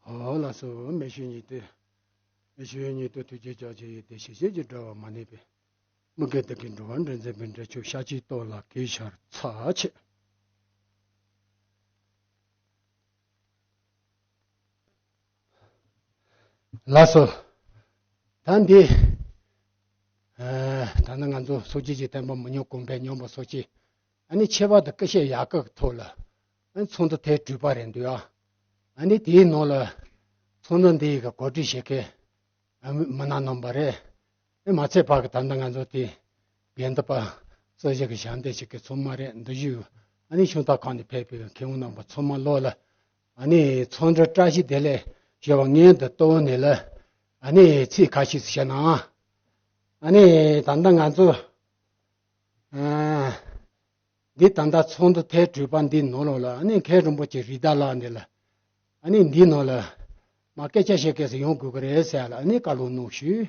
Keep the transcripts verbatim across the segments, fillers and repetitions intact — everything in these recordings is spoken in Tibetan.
ཨོ་ལགས་སོ། མི་ཤེས་ཉིད་དུ། མི་ཤེས་ཉིད་དུ་ཐུགས་རྗེ་ཕྱག་བྱས་ཡོད་དེ། ཤེས་བྱེད་ཀྱི་དྲི་བ་མ་གནས་པས། མི་དགེ་བདག་གི་འགྲོ་བ་འདྲེན་མཛད་པའི་འདྲེན་མཆོག་ཤཱཀྱའི་ཏོག་ལ་གུས་ཕྱག་འཚལ་ཆེ། ལགས་སོ། ད་འདི། ཨ། ད་ནི་ང་ཚོ་སོ་སྐྱེ་གི་བསྟན་པ་མི་ཉམས་གོང་འཕེལ་མྱོང་བ་སོགས་ཀྱི། ཨ་ནི་ཆེ་བ་དང་ཀུ་ཤའི་ཡལ་ག་གི་ཐོག་ལ། ཨ་ནི་ཚོགས་འདུ་ཐེངས་དྲུག་པ་རེད་འདུག་ཨ། ཨ་ནི་དེའི་ནང་ལ། ཚོགས་འདུ་འདིའི་གི་གོ་སྒྲིག་བྱེད་མཁན། ཨ། མི་སྣ་རྣམ་པ་རེད། ཨེ། མ་ཚད་པ་གི་ད་ལྟ་ང་ཚོ་དེ་དགེ་འདུན་པ་རྩོད་གཞི་གི་ཞབས་འདེགས་བྱེད་མཁན་ཚང་མ་རེད། འདི་བཞུགས། ཨ་ནི་ཤོང་སྟག་ཁང་ནས་ཕེབས་པའི་མཁས་དབང་རྣམ་པ་ཚང་མ་ལོག་ལ། ཨ་ནི་ཚོགས་འདུ་བཀྲ་ཤིས་བདེ་ལེགས་ཞུ་བ་སྔོན་དུ་གཏོང་ནས་ལ། ཨ་ནི་ཚིག་ཁ་ཤས་ཤིག་བཤད་ན། ཨ་ནི་ད་ལྟ་ང་ཚོ། ཨ། འདི་ད་ལྟ་ཚོགས་འདུ་ཐེངས་དྲུག་པ་འདི་ནང་ལོགས་ལ། ཨ་ནི་མཁན་རིན་པོ་ཆེ་རི་དྭགས་ལགས་འདི་ལ། ཨ་ནི་འདི་ནང་ལ་མ་སྐད་ཆ་བཤད་མཁན་ཞིག་ཡོང་དགོས་ཀྱི་རེད་ཟེར་ལ། ཨ་ནི་བཀའ་སློབ་གནང་ཞུས།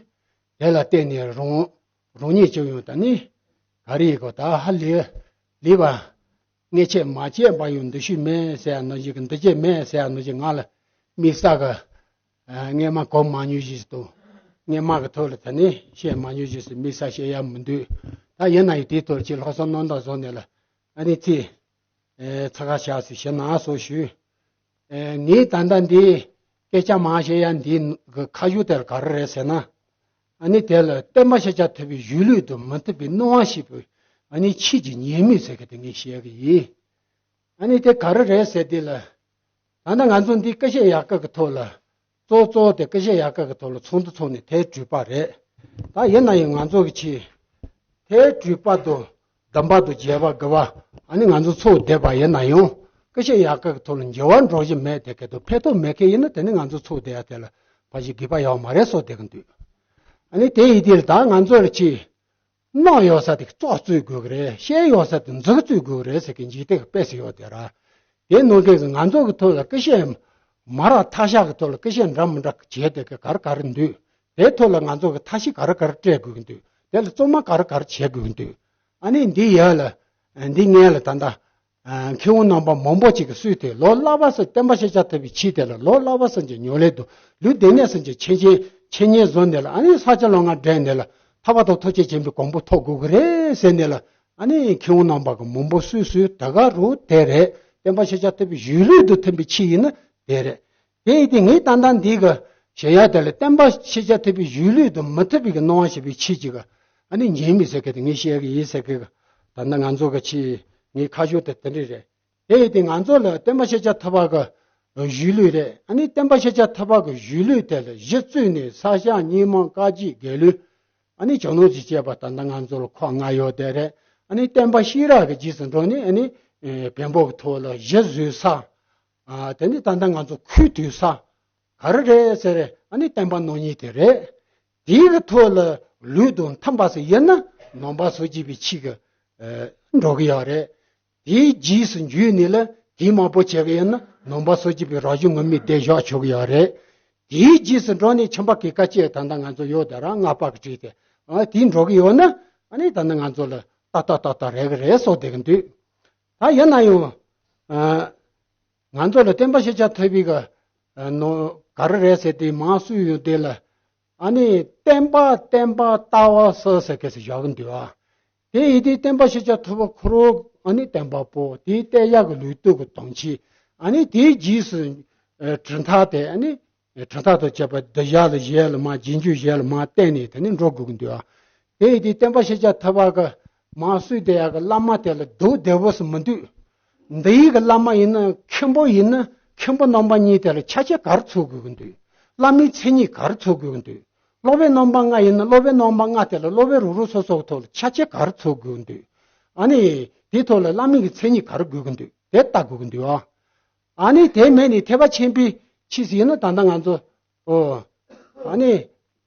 དེ་ལ་བརྟེན་ནས་རང་རང་ཉིད་ཀྱང་ཡང་ད་ནི་ག་རེ་ཡིན་གོ། ད་ཧ་ལས་ལས་པ་ངས་བྱས་མ་བྱས་པ་ཡང་འདི་ཤོས་མེད་ཟེར་ཡ་ནང་བཞིན་གི། འདི་བྱས་མེད་ཟེར་ཡ་ནང་བཞིན། ང་ལ་དམིགས་བསལ་གི། ཨ། སྔས་མ་གོ་མ་མྱོང་ཞིག་དང་། སྔས་མ་གི་ཐོག་ལ་ད་ནི་བཤད་མ་མྱོང་ཞིག་སུ་དམིགས་བསལ་བཤད་ཡ་མི་འདུག་ད་ཡིན་ན་ཡང་དེའི་ཐོག་ལ་ཅིག་སློབ་གསོ་རྣམ་དག་བཟོ་ནས་ལ། ཨ་ནི་ཚིག་ཨེ། ཚ་ཁ་བཞག་སུ་བྱེད་ན་སོགས་ཞུས། ཨེ། ངས་ད་ལྟ་འདི་སྐད་ཆ་མང་བཤད་ཡ་འདི་གི་ཁ་གཞུག་དེར་ག་རེ་རེད་ཟེར་ན། ཨ་ནི་དེ་ལ་བསྟན་པ་ཤེས་བྱ་ཐུབ་པའི་གཞུང་ལུགས་དང་མི་མཐུན་པའི་སྣང་བ་ཞིག་པའི། ཨ་ནི་ཁྱེད་ཀྱི་ཉེས་དམིགས་ཟེར་གི་དེ་ངས་བཤད་གི་ཡིན། ཨ་ནི་དེ་ག་རེ་རེད་ཟེར་དུས་ལ། ད་ལྟ་ང་ཚོ་འདི་ཀུ་ཤའི་ཡལ་ག་གི་ཐོག་ལ། གཙོ་གཙོ་དེ་ཀུ་ཤའི་ཡལ་ག་གི་ཐོག་ལ་ཚོགས་འདུ་ཚོགས་ནས་ཐེངས་དྲུག་པ་རེད། ད་ཡིན་ན་ཡང་ང་ཚོ་གི་ཆེད། ཐེངས་དྲུག་པ་དང་བདུན་པ་དང་བརྒྱད་པ་དགུ་པ། ཨ་ནི་ང་ཚོ་ཚོགས་བསྡད་པ་ཡིན་ན་ཡང་། ཀུ་ཤའི་ཡལ་ག་གི་ཐོག་ལ་འགྱུར་བ་འགྲོ་བཞིན་མེད་དེ་ག་དུ་ཕན་ཐོགས་མེད་མཁན་ཡིན་ན། དེ་ནི་ང་ཚོ་ཚོགས་བསྡད་ཡ་དེ་ལ་ཕལ་ཆེར་དགོས་པ་ཡོད་མ་རེད་བཟོ་བསྡད་གི་འདུག་ཨ་ནི་དེ་ཡིན་དུས་ད་ང་ཚོ་ལ་ཆེད། གནང་ཡོད་ས་དེ་ཙོག་བཙུགས་དགོས་ཀྱི་རེད། བཤད་ཡོད་ས་དེ་འཛུགས་བཙུགས་དགོས་ཀྱི་རེད་ཟེར་གྱི་འཇིག་རྟེན་གྱི་དཔེ་ཟེར་ཡོད་དེ་ར། དེ་ནང་བཞིན་གྱི་ང་ཚོ་གི་ཐོག་ལ་ཀུ་ཤའི་མ་རག་ཐ་ཤལ་གྱི་ཐོག་ལ་ཀུ་ཤའི་འདྲ་མི་འདྲ་བྱས་དེ་ག་ག་རེ་ག་རེ་འདུག་དེའི་ཐོག་ལ་ང་ཚོ་གི་ཐབས་ཤེས་ག་རེ་ག་རེ་སྤྲད་དགོས་ཀྱི་འདུག་དེ་ལ་གཙང་མ་ག་རེ་ག་རེ་བྱེད་དགོས་ཀྱི་འདུག་ཨ་ནི་འདི་ཡ་ལ། འདི་ངས་ལ་ད་ལྟ། ཨ། མཁས་དབང་རྣམ་པ་མང་པོ་ཅིག་གིས་གསུངས་ཏེ། ལོ་ལྷག་པ་སོགས་བསྟན་པ་ཤེས་བྱ་ཐུབ་པའི་ཆེད་དེ་ལ། ལོ་ལྷག་པ་སོགས་ཀྱི་ཉོ་ལེ་དུ་ལུས་བདེ་གནས་སོགས་ཀྱི་འཆད་ཉན་འཆད་ཉན་བཟོ་ནས་ལ། ཨ་ནི་ས་སྐྱ་ལོ་ལྔ་བསྒྲལ་ནས་ལ། ཐར་པ་དང་ཐུགས་རྗེ་ཆེན་པོའི་གོ་འཕང་ཐོབ་དགོས་ཀྱི་རེད་ཟེར་ནས་ལ། ཨ་ནི་མཁས་དབང་རྣམ་པ་གི་མང་པོ་སུས་སུས་ད་ག་རུ་དེ་རེད། བསྟན་པ་ཤེས་བྱ་ཐུབ་པའི་གཞུང་ལུགས་དང་མཐུན་པའི་ཆེད་ཡིན་ན་དེ་རེད། དེ་ཡིན་དུས་ངས་ད་ལྟ་འདི་གི་བཤད་ཡ་དེ་ལ་བསྟན་པ་ཤེས་བྱ་ཐུབ་པའི་གཞུང་ལུགས་དང་མི་མཐུན་པའི་གི་སྣང་བ་ཞེས་པའི་ཆེད་ཅིག་གི། ཨ་ནི་ཉེས་དམིགས་ཟེར་མཁན་དེ་ངས་བཤད་གི་ཡིན་ཟེར་གི། ད་ལྟ་ང་ཚོ་གི་ཆེད་ངའི་ཁ་ཕྱོགས་དེ་དེ་འདྲ་རེད། དེ་ཡིན་དུས་ང་ཚོ་ལ་བསྟན་པ་ཤེས་བྱ་ཐུབ་པ་གི་གཞུང་ལུགས་རེད། ཨ་ནི་བསྟན་པ་ཤེས་བྱ་ཐུབ་པ་གི་གཞུང་ལུགས་དེ་ལ་གཞི་བཙུགས་ནས་ས་སྐྱ་རྙིང་མ་བཀའ་བརྒྱུད་རྒྱལ་བློན། ཨ་ནི་ཇོ་ནང་ཞེས་བྱ་བ་ད་ལྟ་ང་ཚོ་ལ་ཁག་ལྔ་ཡོད་དེ་རེད། ཨ་ནི་བསྟན་པ་ཤེས་རབ་ཀྱི་རྗེས་སུ་འགྲོ་ནས། ཨ་ནི་ཨེ། བོན་པོ་གི་ཐོག་ལ་གཞི་བཟོས་ས། ཨ། དེ་ནི་ད་ལྟ་ང་ཚོ་ཁུལ་བསྡུས་ས་ག་རེ་རེད་ཟེར། ཨ་ནི་བསྟན་པ་རྣམ་གཉིས་དེ་རེད། དེའི་གི་ཐོག་ལ་ལུགས་དང་མཐུན་པ་ཟིག་ཡིན་ན་ནང་པ་སངས་རྒྱས་པའི་ཆོས་ཀྱི། ཨ། འགྲོ་གི་ཡོད་རེད། དེའི་རྗེས་སུ་འཇུག་ནས་ལ་དེ་མང་པོ་བྱེད་གི་ཡིན་ན་ནང་པ་སངས་རྒྱས་པའི་རང་བྱུང་ངུར་སྨྲིག་དེ་བཞག་ཆོག་གི་ཡོད་རེད། དེའི་རྗེས་སུ་འགྲོ་ནས་ཁྱིམ་པ་གི་ཀ་ཅེ་ད་ལྟ་ང་ཚོ་ཡོད་དེ་ར་ལྔ་པ་གི་བྲིས་ཏེ། ཨ། དེ་འགྲོ་གི་ཡོད་ན། ཨ་ནི་ད་ལྟ་ང་ཚོ་ལ་ཏག་ཏག་ཏག་ཏག་རེད་གི་རེད་བཟོ་བསྡད་གི་འདུག་ད་ཡིན་ན་ཡང་། ཨ། ང་ཚོ་ལ་བསྟན་པ་ཤེས་བྱ་ཐུབ་པའི་གི། ཨ། ནོ་ག་རེ་རེད་ཟེར་དུས་མང་སུ་ཡོད་དེ་ལ། ཨ་ནི་བསྟན་པ་བསྟན་པ་ལྟ་བ་སོགས་ཟེར་མཁན་ཞིག་བཞག་གི་འདུག་ཨ། དེ་ཡིན་དུས་བསྟན་པ་ཤེས་བྱ་ཐུབ་པ་ཁོ་རང་ཨ་ནི་བསྟན་པ་པོ། དེའི་བསྟན་བྱ་གི་ལུགས་ལྡོག་གི་དོན་ཆེ། ཨ་ནི་དེའི་རྗེས་སུ། ཨ། གྲུབ་མཐའ་དེ། ཨ་ནི་གྲུབ་མཐའ་དང་བཅས་པ་གདུལ་བྱ་ལ་གཞན་ལ་མར་རྗེས་འཇུག་གཞན་ལ་མར་བསྟན་ནས་དེ་ནི་འགྲོ་དགོས་ཀྱི་འདུག་ཨ། དེ་ཡིན་དུས་བསྟན་པ་ཤེས་བྱ་ཐུབ་པ་གི་མར་གསུངས་བསྡད་ཡག་གི་བླ་མ་དེ་ལ་མདོ་སྡེ་པ་ཟེར་མི་འདུག་འདི་ཡི་གི་བླ་མ་ཡིན་ན་མཁན་པོ་ཡིན་ན་མཁན་པོ་རྣམ་པ་གཉིས་དེ་ལ་ཆ་ཤས་ག་རེ་ཚོར་དགོས་ཀྱི་འདུག་བླ་མའི་མཚན་ཉིད་ག་རེ་ཚོར་དགོས་ཀྱི་འདུག་སློབ་དཔོན་རྣམ་པ་ལྔ་ཡིན་ན་སློབ་དཔོན་རྣམ་པ་ལྔ་དེ་ལ་སློབ་དཔོན་རུ་རུ་སོ་སོ་གི་ཐོག་ལ་ཆ་ཤས་ག་རེ་ཚོར་དགོས་ཀྱི་འདུག་ཨ་ནི་དེའི་ཐོག་ལ་བླ་མའི་གི་མཚན་ཉིད་ག་རེ་དགོས་ཀྱི་འདུག་དེ་ལྟ་དགོས་ཀྱི་འདུག་ཨ། ཨ་ནི་དེ་མེད་ནས་ཐེག་པ་ཆེན་པོའི་ཆོས་ཟེར་ན་ད་ལྟ་ང་ཚོ། ཨོ། ཨ་ནི།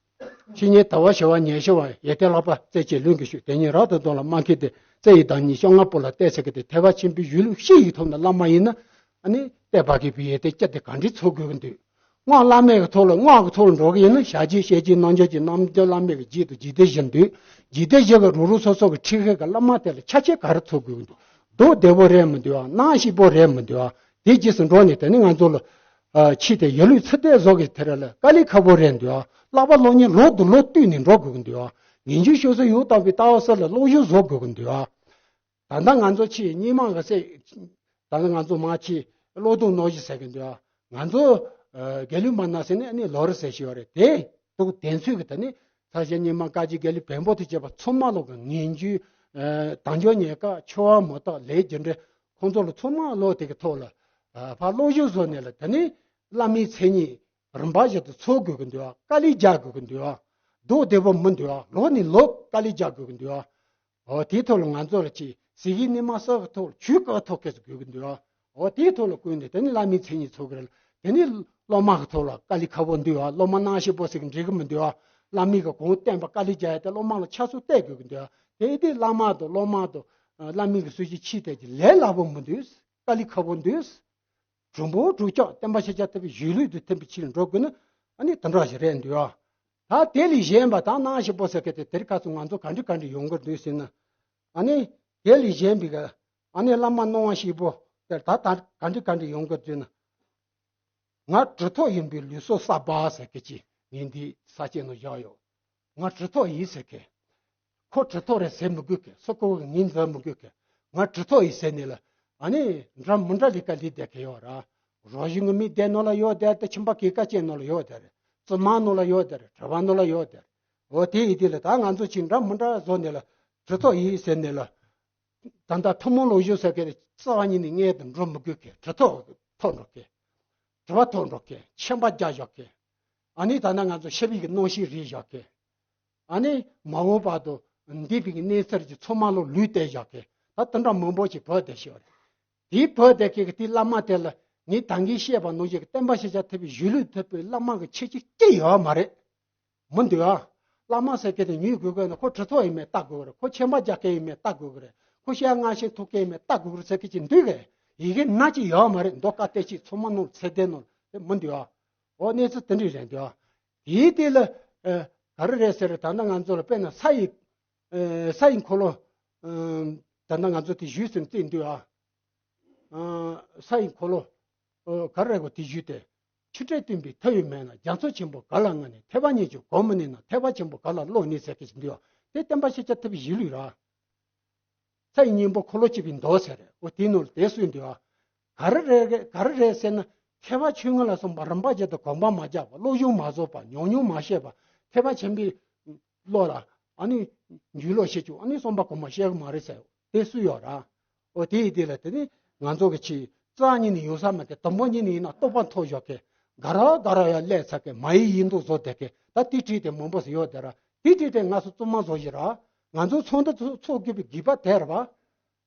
ཕྱི་ཉིན་ཟླ་བ་བྱེ་བ་ཉི་ཤུ་བ་ཡེ་ཏེ་ལྷག་པ་རྩེ་གཅིག་ལུས་ཀྱི་ཤུགས། དེ་ཉིད་རབ་ཏུ་གཏོང་ལ་སྨྲ་མཁས་ཏེ། རྩེ་ཡི་བདག་ཉིད་བཅོ་ལྔ་པོ་ལ་གཏད་ཟེར་གི་དེ་ཐེག་པ་ཆེན་པོའི་གཞུང་ལུགས་ཤེས་ཡི་ཐོག་ནས་བླ་མ་ཡིན་ན། ཨ་ནི་བསྟན་པ་གི་བུ་ཡེ་ཏེ་སྐྱ་དེ་ག་འདྲའི་ཚོར་དགོས་ཀྱི་འདུག་སྔགས་བླ་མེད་ཀྱི་ཐོག་ལ་སྔགས་ཀྱི་ཐོག་ལ་འགྲོ་གི་ཡིན་ན་ཞལ་གྱིས་བཤད་ཀྱི་རྣམ་འགྱུར་གྱི་རྣམ་འགྱུར་བླ་མེད་ཀྱི་རྗེས་སུ་འཇུག་སྡེ་བཞི་འདུག་འཇུག་སྡེ་བཞི་གི་རུ་རུ་སོ་སོ་གི་ཁྲིད་མཁན་གྱི་བླ་མ་དེ་ལ་ཆ་ཤས་ག་རེ་ཚོར་དགོས་ཀྱི་འདུག་མདོ་སྡེ་པོ་རེད་མི་འདུག་ཨ། སྣང་ཞིག་པོ་རེད་མི་འདུག་ཨ། དེ་རྗེས་སུ་འགྲོ་ནས་དེ་ནི་ང་ཚོ་ལ། ཨ་ཕྱི་དེ་ཡ་ལུས་ཚུར་ཏེ་བཟོ་གི་དེ་ར་ལ་དཀའ་ལས་ཁག་པོ་རེད་འདུག་ཨ། བསླབ་པ་སློབ་གཉེར་ལོ་དང་ལོ་བསྟུད་ནས་འགྲོ་དགོས་ཀྱི་འདུག་ཨ། ངན་ཇུས་ཤོར་ས་ཡོད་དམ་པའི་ལྟ་བ་ས་ལ་བློ་སྦྱོང་བཟོ་དགོས་ཀྱི་འདུག་ཨ། ད་ལྟ་ང་ཚོ་ཕྱི་སྙིགས་མ་གི་སེ། ད་ལྟ་ང་ཚོ་མ་ཕྱི་བློ་སྦྱོང་གནང་ཞིག་ཟེར་གྱི་འདུག་ཨ། ང་ཚོ་ཨ་དགེ་ལུགས་མ་ན་ཟེར་ནས་ཨ་ནི་ལོ་རེ་ཟེར་ཞིག་ཡོད་རེད། དེ་འདུག་དེ་ཚོས་གི་ད་ནི་ས་སྐྱ་སྙིགས་མ་བཀའ་བརྒྱུད་དགེ་ལུགས་བོན་པོ་དེ་བྱས་པ་ཚང་མ་ལོ་གི་ངན་ཇུས་ཨ་དལ་འབྱོར་ཉེས་དགག་འཆི་བ་མུ་སྟེགས་ལས་རྒྱུ་འབྲས་ཁོང་ཚོ་ལ་ཚང་མ་ལོ་དེ་གི་ཐོག་ལ་ཨ་ཕར་བློ་སྦྱོང་བཟོ་ནས་ལ་ད་ནི་བླ་མའི་མཚན་ཉིད་རིམ་པ་བཞིན་དུ་འཚོ་དགོས་ཀྱི་འདུག་ཨ། དཀའ་ལས་རྒྱག་དགོས་ཀྱི་འདུག་ཨ། མདོག་བདེ་པོ་མི་འདུག་ཨ། ལོ་ནས་ལོ་དཀའ་ལས་རྒྱག་དགོས་ཀྱི་འདུག་ཨ། འོ་དེའི་ཐོག་ལ་ང་ཚོ་ལ་ཅིག་ཟེར་གྱི་ནི་མ་ཟེར་གི་ཐོག་ལ་ཇུས་ག་ཐོག་སྐད་ཆ་དགོས་ཀྱི་འདུག་ཨ། འོ་དེའི་ཐོག་ལ་བཀོད་ནས་དེ་ནི་བླ་མའི་མཚན་ཉིད་འཚོ་གི་རེད། དེ་ནི་སློབ་མ་གི་ཐོག་ལ་དཀའ་ལས་ཁག་པོ་འདུག་ཨ། སློབ་མ་སྣང་ཞིབ་པོ་ཟེར་གི་འགྲིག་གི་མི་འདུག་ཨ། བླ་མའི་གི་གོང་བསྟན་པ་དཀའ་ལས་རྒྱག་ཡ་དེ་སློབ་མ་ལ་ཆ་ཚང་གཏད་དགོས་ཀྱི་འདུག་ཨ། དེ་དེ་བླ་མ་དང་སློབ་མ་དང་བླ་མའི་གི་སྲོལ་རྒྱུན་ཕྱི་དེ་ཅིག་ལས་སླ་པོ་མི་འདུག། དཀའ་ལས་ཁག་པོ་འདུག། གྲུང་པོ་གྲུང་ཀྱང་བསྟན་པ་ཤེས་བྱ་ཐེབས་པའི་གཞིས་ལུས་དུ་ཐིམ་པའི་ཕྱིར་འགྲོ་དགོས་ན་ཨ་ནི་དེ་འདྲ་ཞིག་རེད་འདུག་ཨ། ད་དེ་ལས་གཞན་པ་དང་སྣང་ཞིབ་པོ་ཟེར་མཁན་དེ་དེར་ཁ་ཚུ་ང་ཚོ་ག་འདྲ་ག་འདྲ་ཡོང་གི་འདུག་ཟེར་ན། ཨ་ནི་དེ་ལས་གཞན་པའི་ག་ཨ་ནི་བླ་མ་སྣང་བ་ཞིབ་པོ་དེར་ད་ད་ག་འདྲ་ག་འདྲ་ཡོང་གི་འདུག་ན། ང་གྲུབ་ཐོབ་ཡིན་པའི་ལུགས་སྲོལ་གསར་པ་ཟེར་མཁན་ཅིག་ངས་འདི་ས་སྐྱའི་ནང་བཞག་ཡོད། ང་གྲུབ་ཐོབ་ཡིན་ཟེར་མཁན། ཁོ་གྲུབ་ཐོབ་རེད་ཟེར་མི་དགོས་མཁན། སོ་ཁོ་གི་ངོས་འཛིན་མི་དགོས་མཁན། ང་གྲུབ་ཐོབ་ཡིན་ཟེར་ནས་ལ། ཨ་ནི་འདྲ་མི་འདྲ་ལས་ཀ་ལས་བསྡད་མཁན་ཡོད་ར། རང་བཞིན་གྱི་མི་སྡེ་ནང་ལ་ཡོད་བསྡད་དེ། ཁྱིམ་པ་སྐྱེས་སྐར་ཅན་ནང་ལ་ཡོད་བསྡད་རེད། བཙུན་མ་ནང་ལ་ཡོད་བསྡད་རེད། གྲྭ་པ་ནང་ལ་ཡོད་བསྡད་རེད། འོ་དེ་ཡིན་དུས་ལ་ད་ང་ཚོ་ཅིག་འདྲ་མི་འདྲ་བཟོ་ནས་ལ་གྲུབ་ཐོབ་ཡིན་ཟེར་ནས་ལ། ད་ལྟ་ཐུན་མོང་བློ་སྦྱོང་ཟེར་མཁན་རྩ་བ་ཉིད་ནས་ངས་དང་འགྲོ་མི་དགོས་མཁན། གྲུབ་ཐོབ་ཐོབ་འགྲོ་མཁན། དྲི་བ་ཐོབ་འགྲོ་མཁན། མཆན་པ་རྒྱག་བཞག་མཁན། ཨ་ནི་ད་ལྟ་ང་ཚོ་ཤེས་པའི་གི་རྣམ་ཤེས་རེད་བཞག་མཁན། ཨ་ནི་མ་འོངས་བར་དུ་འདས་པའི་གི་གནས་ཚུལ་གྱི་ཚང་མ་ལོ་ལུས་བསྡད་བཞག་མཁན། ད་དེ་འདྲ་མང་པོ་ཞིག་བོད་དེ་ཤི་བ་རེད། དེའི་བོད་དེ་གི་དེ་བླ་མ་དེ་ལ་ངས་ད་གིན་བཤད་པ་ནང་བཞིན་གི་བསྟན་པ་ཤེས་བྱ་ཐེབས་པའི་གཞིས་ལུས་ཐེབས་པའི་བླ་མ་གི་ཁྱད་ཆོས་ཅི་ཡོད་མ་རེད། མི་འདུག་ཨ། བླ་མ་ཟེར་མཁན་དེ་ཉུལ་དགོས་དགོས་ན་ཁོ་གྲུབ་ཐོབ་ཡིན་མིན་བལྟ་དགོས་ཀྱི་རེད། ཁོ་མཆན་པ་རྒྱག་མཁན་ཡིན་མིན་བལྟ་དགོས་ཀྱི་རེད། ཁོ་ཤེས་ཡོན་ཤེས་ཐུབ་མཁན་ཡིན་མིན་བལྟ་དགོས་ཀྱི་རེད་ཟེར་མཁན་ཅིག་འདུག་གས། ཡི་གེ་ན་ཅིག་ཡོད་མ་རེད། མདོ་ཁ་གཏད་ཅིག་ཚང་མ་ནང་ཚད་ལྡན་ནང་དེ་མི་འདུག་ཨ། འོ་གནས་ཚུལ་དེ་འདྲ་རེད་འདུག་ཨ། དེའི་དེ་ལ་ཨ་ག་རེ་རེད་ཟེར་རེད། ད་ལྟ་ང་ཚོ་ལ་དཔེར་ན་ས་ཡི་ཨ་ས་ཡི་འཁོར་ལོ། ཨ་ད་ལྟ་ང་ཚོ་དེ་ཞུས་ཟིན་རྩིས་འདུག་ཨ། ཨ་ས་ཡི་འཁོར་ལོ། ཨ་ག་རེ་རེད་གོ་དེ་ཞུས་ཏེ། ཆུ་འབྲས་བསྟུན་པའི་ཐབས་ཡོད་མེད་ན། རྒྱ་མཚོ་ཆེན་པོ་ག་ལ་མངའ་ནས། ཐེག་པ་ཉིད་ཀྱི་སྒོ་མི་ནས་ན། ཐེག་པ་ཆེན་པོ་ག་ལ་ལོག་ནས་ཟེར་མཁན་ཞིག་འདུག་ཨ། དེ་བསྟན་པ་ཤེས་བྱ་ཐེབས་པའི་གཞིས་ལུས་ར། ས་ཡི་སྙིང་པོ་འཁོར་ལོ་བཅས་པའི་མདོ་ཟེར་རེད། འོ་དེའི་ནང་ལ་དེ་གསུངས་འདུག་ཨ། ག་རེ་རེད་ག་རེ་རེད་ཟེར་ན། མཁས་པ་ཆོས་ངན་ལ་སོགས་པ་རིམ་པ་བཞིན་དུ་གོམ་པ་མ་རྒྱག་པ། བློ་སྦྱོང་མ་བཟོ་བ། ཉམས་མྱོང་མ་བཤད་པ། ཐེག་པ་ཆེན་པོའི་བློ་ལ་ཨ་ནི་འཇུག་ལོག་བྱེད་ཆོག་ཨ་ནི་གསུངས་པ་གོང་མ་བཤད་གི་མ་རེད་ཟེར། དེ་སུ་ཡོད་ར། འོ་དེ་ཡི་དེ་ལ་དེ་ནི་ང་ཚོ་གི་ཆེས་རྩ་ཉིད་ནས་ཡོང་ས་མེད་དེ། དང་པོ་ཉིད་ནས་ཡིན་ན་རྟོགས་པ་མཐོ་ཞོག་གི། དགའ་ར་དགའ་ར་ཡ་ཀླད་ཚ་གི་མ་ཡི་ཡིན་མདོག་བཟོ་བསྡད་གི། ད་དེ་བྲིས་ཏེ་མང་པོ་ཞིག་ཡོད་དེ་ར། དེ་བྲིས་ཏེ་ང་ཚོ་བཙུན་མ་བཟོ་ཞིག་ར། ང་ཚོ་ཚོགས་འདུ་ཚོགས་དགོས་པའི་དགོས་པ་དེ་ར་བ།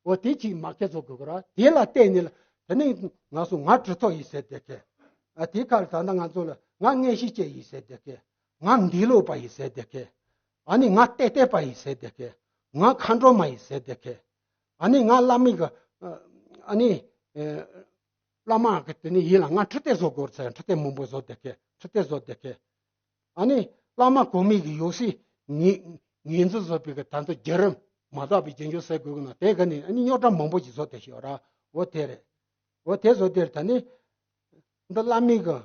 འོ་དེ་གཅིག་མ་ཁེ་ཚོ་དགོས་གི་ར། དེ་ལ་བརྟེན་ནས་ལ་དེ་ནི་ང་ཚོ་ང་གྲུབ་ཐོབ་ཡིན་ཟེར་བསྡད་གི། ཨ་དེ་ཁར་ད་ལྟ་ང་ཚོ་ལ་ང་མངོན་ཤེས་ཅན་ཡིན་ཟེར་བསྡད་གི། ང་འདས་ལོག་པ་ཡིན་ཟེར་བསྡད་གི། ཨ་ནི་ང་ཏེ་ཏེ་པ་ཡིན་ཟེར་བསྡད་གི། ང་མཁའ་འགྲོ་མ་ཡིན་ཟེར་བསྡད་གི། ཨ་ནི་ང་བླ་མའི་གི་ཨ་ནི་ཨ་བླ་མ་གི་དེ་ནི་ཡིན་ལ། ང་ཁྲི་སྟེགས་བཟོ་དགོས་ཟེར། ཁྲི་སྟེགས་མང་པོ་བཟོ་བསྡད་གི། ཁྲི་སྟེགས་བཟོ་བསྡད་གི། ཨ་ནི་བླ་མ་གོང་མའི་གི་ཡང་སྲིད་ངོས་ངོས་འཛིན་བཟོ་བའི་གི་ད་ཚོ་བརྒྱུད་རིམ་མ་དག་པའི་རྒྱུན་སྦྱོར་ཟེར་དགོས་གི་ན། དེ་ག་ནི་ཨ་ནི་རྙོག་དྲ་མང་པོ་ཞིག་བཟོ་བསྡད་ཤག་ར། འོ་དེ་རེད། འོ་དེ་བཟོ་བསྡད་རེད། ད་ནི་འདི་བླ་མའི་གི་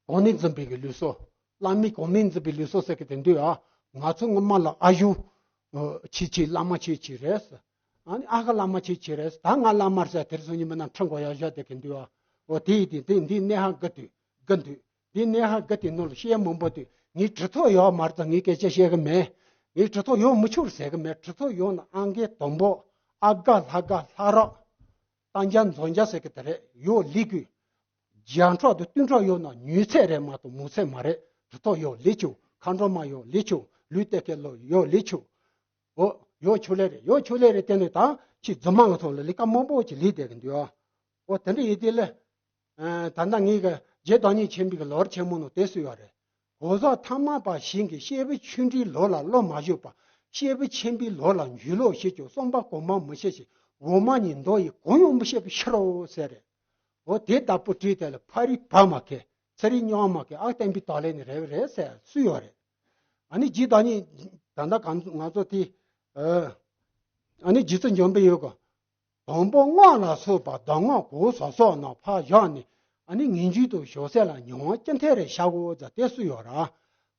གོང་ནས་འཛིན་པའི་གི་ལུགས་སྲོལ། བླ་མའི་གོང་ནས་འཛིན་པའི་ལུགས་སྲོལ་ཟེར་གི་དེ་འདུག་ཨ། ང་ཚོ་སྔོན་མ་ལ་ཨ་ཞང་ཆེ་ཆེ་བླ་མ་ཆེ་ཆེ་རེད། ཨ་ནི་ཨ་ཁུ་བླ་མ་ཆེ་ཆེ་རེད། ད་ང་བླ་མ་རེད་ཟེར་དེར་སོང་ཉིན་མིན་ན་ཁྲི་མགོ་ཡར་བཞག་བསྡད་གི་འདུག་ཨ། འོ་དེ་ཡིན་དེ་དེ་འདི་གནས་ཧ་གི་འདུག་གི་འདུག་འདི་གནས་ཧ་གི་དེ་ནོར་ལ་བཤད་མང་པོ་འདུག་ངས་གྲུབ་ཐོབ་ཡོད་མ་རེད་ད་ངས་སྐད་ཆ་བཤད་གི་མེད། ངས་གྲུབ་ཐོབ་ཡོང་མི་ཆོག་ཟེར་གི་མེད། གྲུབ་ཐོབ་ཡོང་ན་ཨང་ཀི་དང་པོ་ཨ་དགའ་ལྷ་དགའ་ལྷ་རབ་རྟ་འཇའ་འཛོམས་འཇའ་ཟེར་གི་དེ་རེད། ཡོད་ལི་གུ། རྒྱང་གྲགས་དང་སྟོང་གྲགས་ཡོད་ན་ཉུང་ཚད་རེད་མ་གཏོགས་མང་ཚད་མ་རེད། གྲུབ་ཐོབ་ཡོད་ལེགས་ཆོག་མཁའ་འགྲོ་མ་ཡོད་ལེགས་ཆོག་ལུས་གཏད་མཁན་ལོ་ཡོད་ལེགས་ཆོག་འོ་ཡོད་ཆོག་ལེ་རེད། ཡོད་ཆོག་ལེ་རེད། དེ་ནས་ད་ཕྱི་རྫུན་མ་ལ་ཐོག་ལ་ལས་ཀ་མང་པོ་ཅིག་ལས་བསྡད་གི་འདུག་ཨ། འོ་དེ་འདྲ་ཡིན་དེ་ལ། ད་ལྟ་ངས་གི་རྗེ་བདག་ཉིད་ཆེན་པོའི་གི་ལོ་རྒྱུས་ཆེན་མོ་ནང་དེ་སུ་ཡོད་རེད། གོང་ས་ཐ་མལ་པ་ཞིག་གིས་སྐྱེས་བུ་ཆུང་འདྲིས་ལོ་ལ་བློ་མ་གཞུག་པ། སྐྱེས་བུ་ཆེན་པོའི་ལོ་ལ་འཇུག་ལོག་བྱེད་ཀྱང་བསམ་པ་གོང་མ་མི་བྱེད་ཅིང་འོག་མ་ཉིད་མདོ་ཡི་གང་ཡང་མི་བྱེད་པའི་ཕྱིར་རོ་ཟེར་རེད། འོ་དེ་ལྟ་བུ་བྲིས་དེ་ལ་ཕ་རི་བ་མ་ཁེ་ཚ་རི་སྨྱོན་མ་ཁེ་ཨ་བསྟན་པའི་དོ་ལེ་ནི་རེ་བ་རེད་ཟེར་སུ་ཡོད་རེད། ཨ་ནི་རྗེ་བདག་ཉིད་ད་ལྟ་གང་ང་ཚོ་དེ་ཨ་ནི་རྗེ་བཙུན་འཇམ་དཔལ་ཡོད་གི། དང་པོ་སྔགས་ལ་སོགས་པ་གདམས་ངག་གང་ཟག་སོགས་རྣམས་ཕར་བཞག་ནས་ ཨ་ནི་ངན་ཇུས་དང་ཞོག་ཟས་ལ་མྱོང་བ་ཅི་འཐད་རེད་བཞག་གོ་ཟེར་དེ་སུ་ཡོད་ར།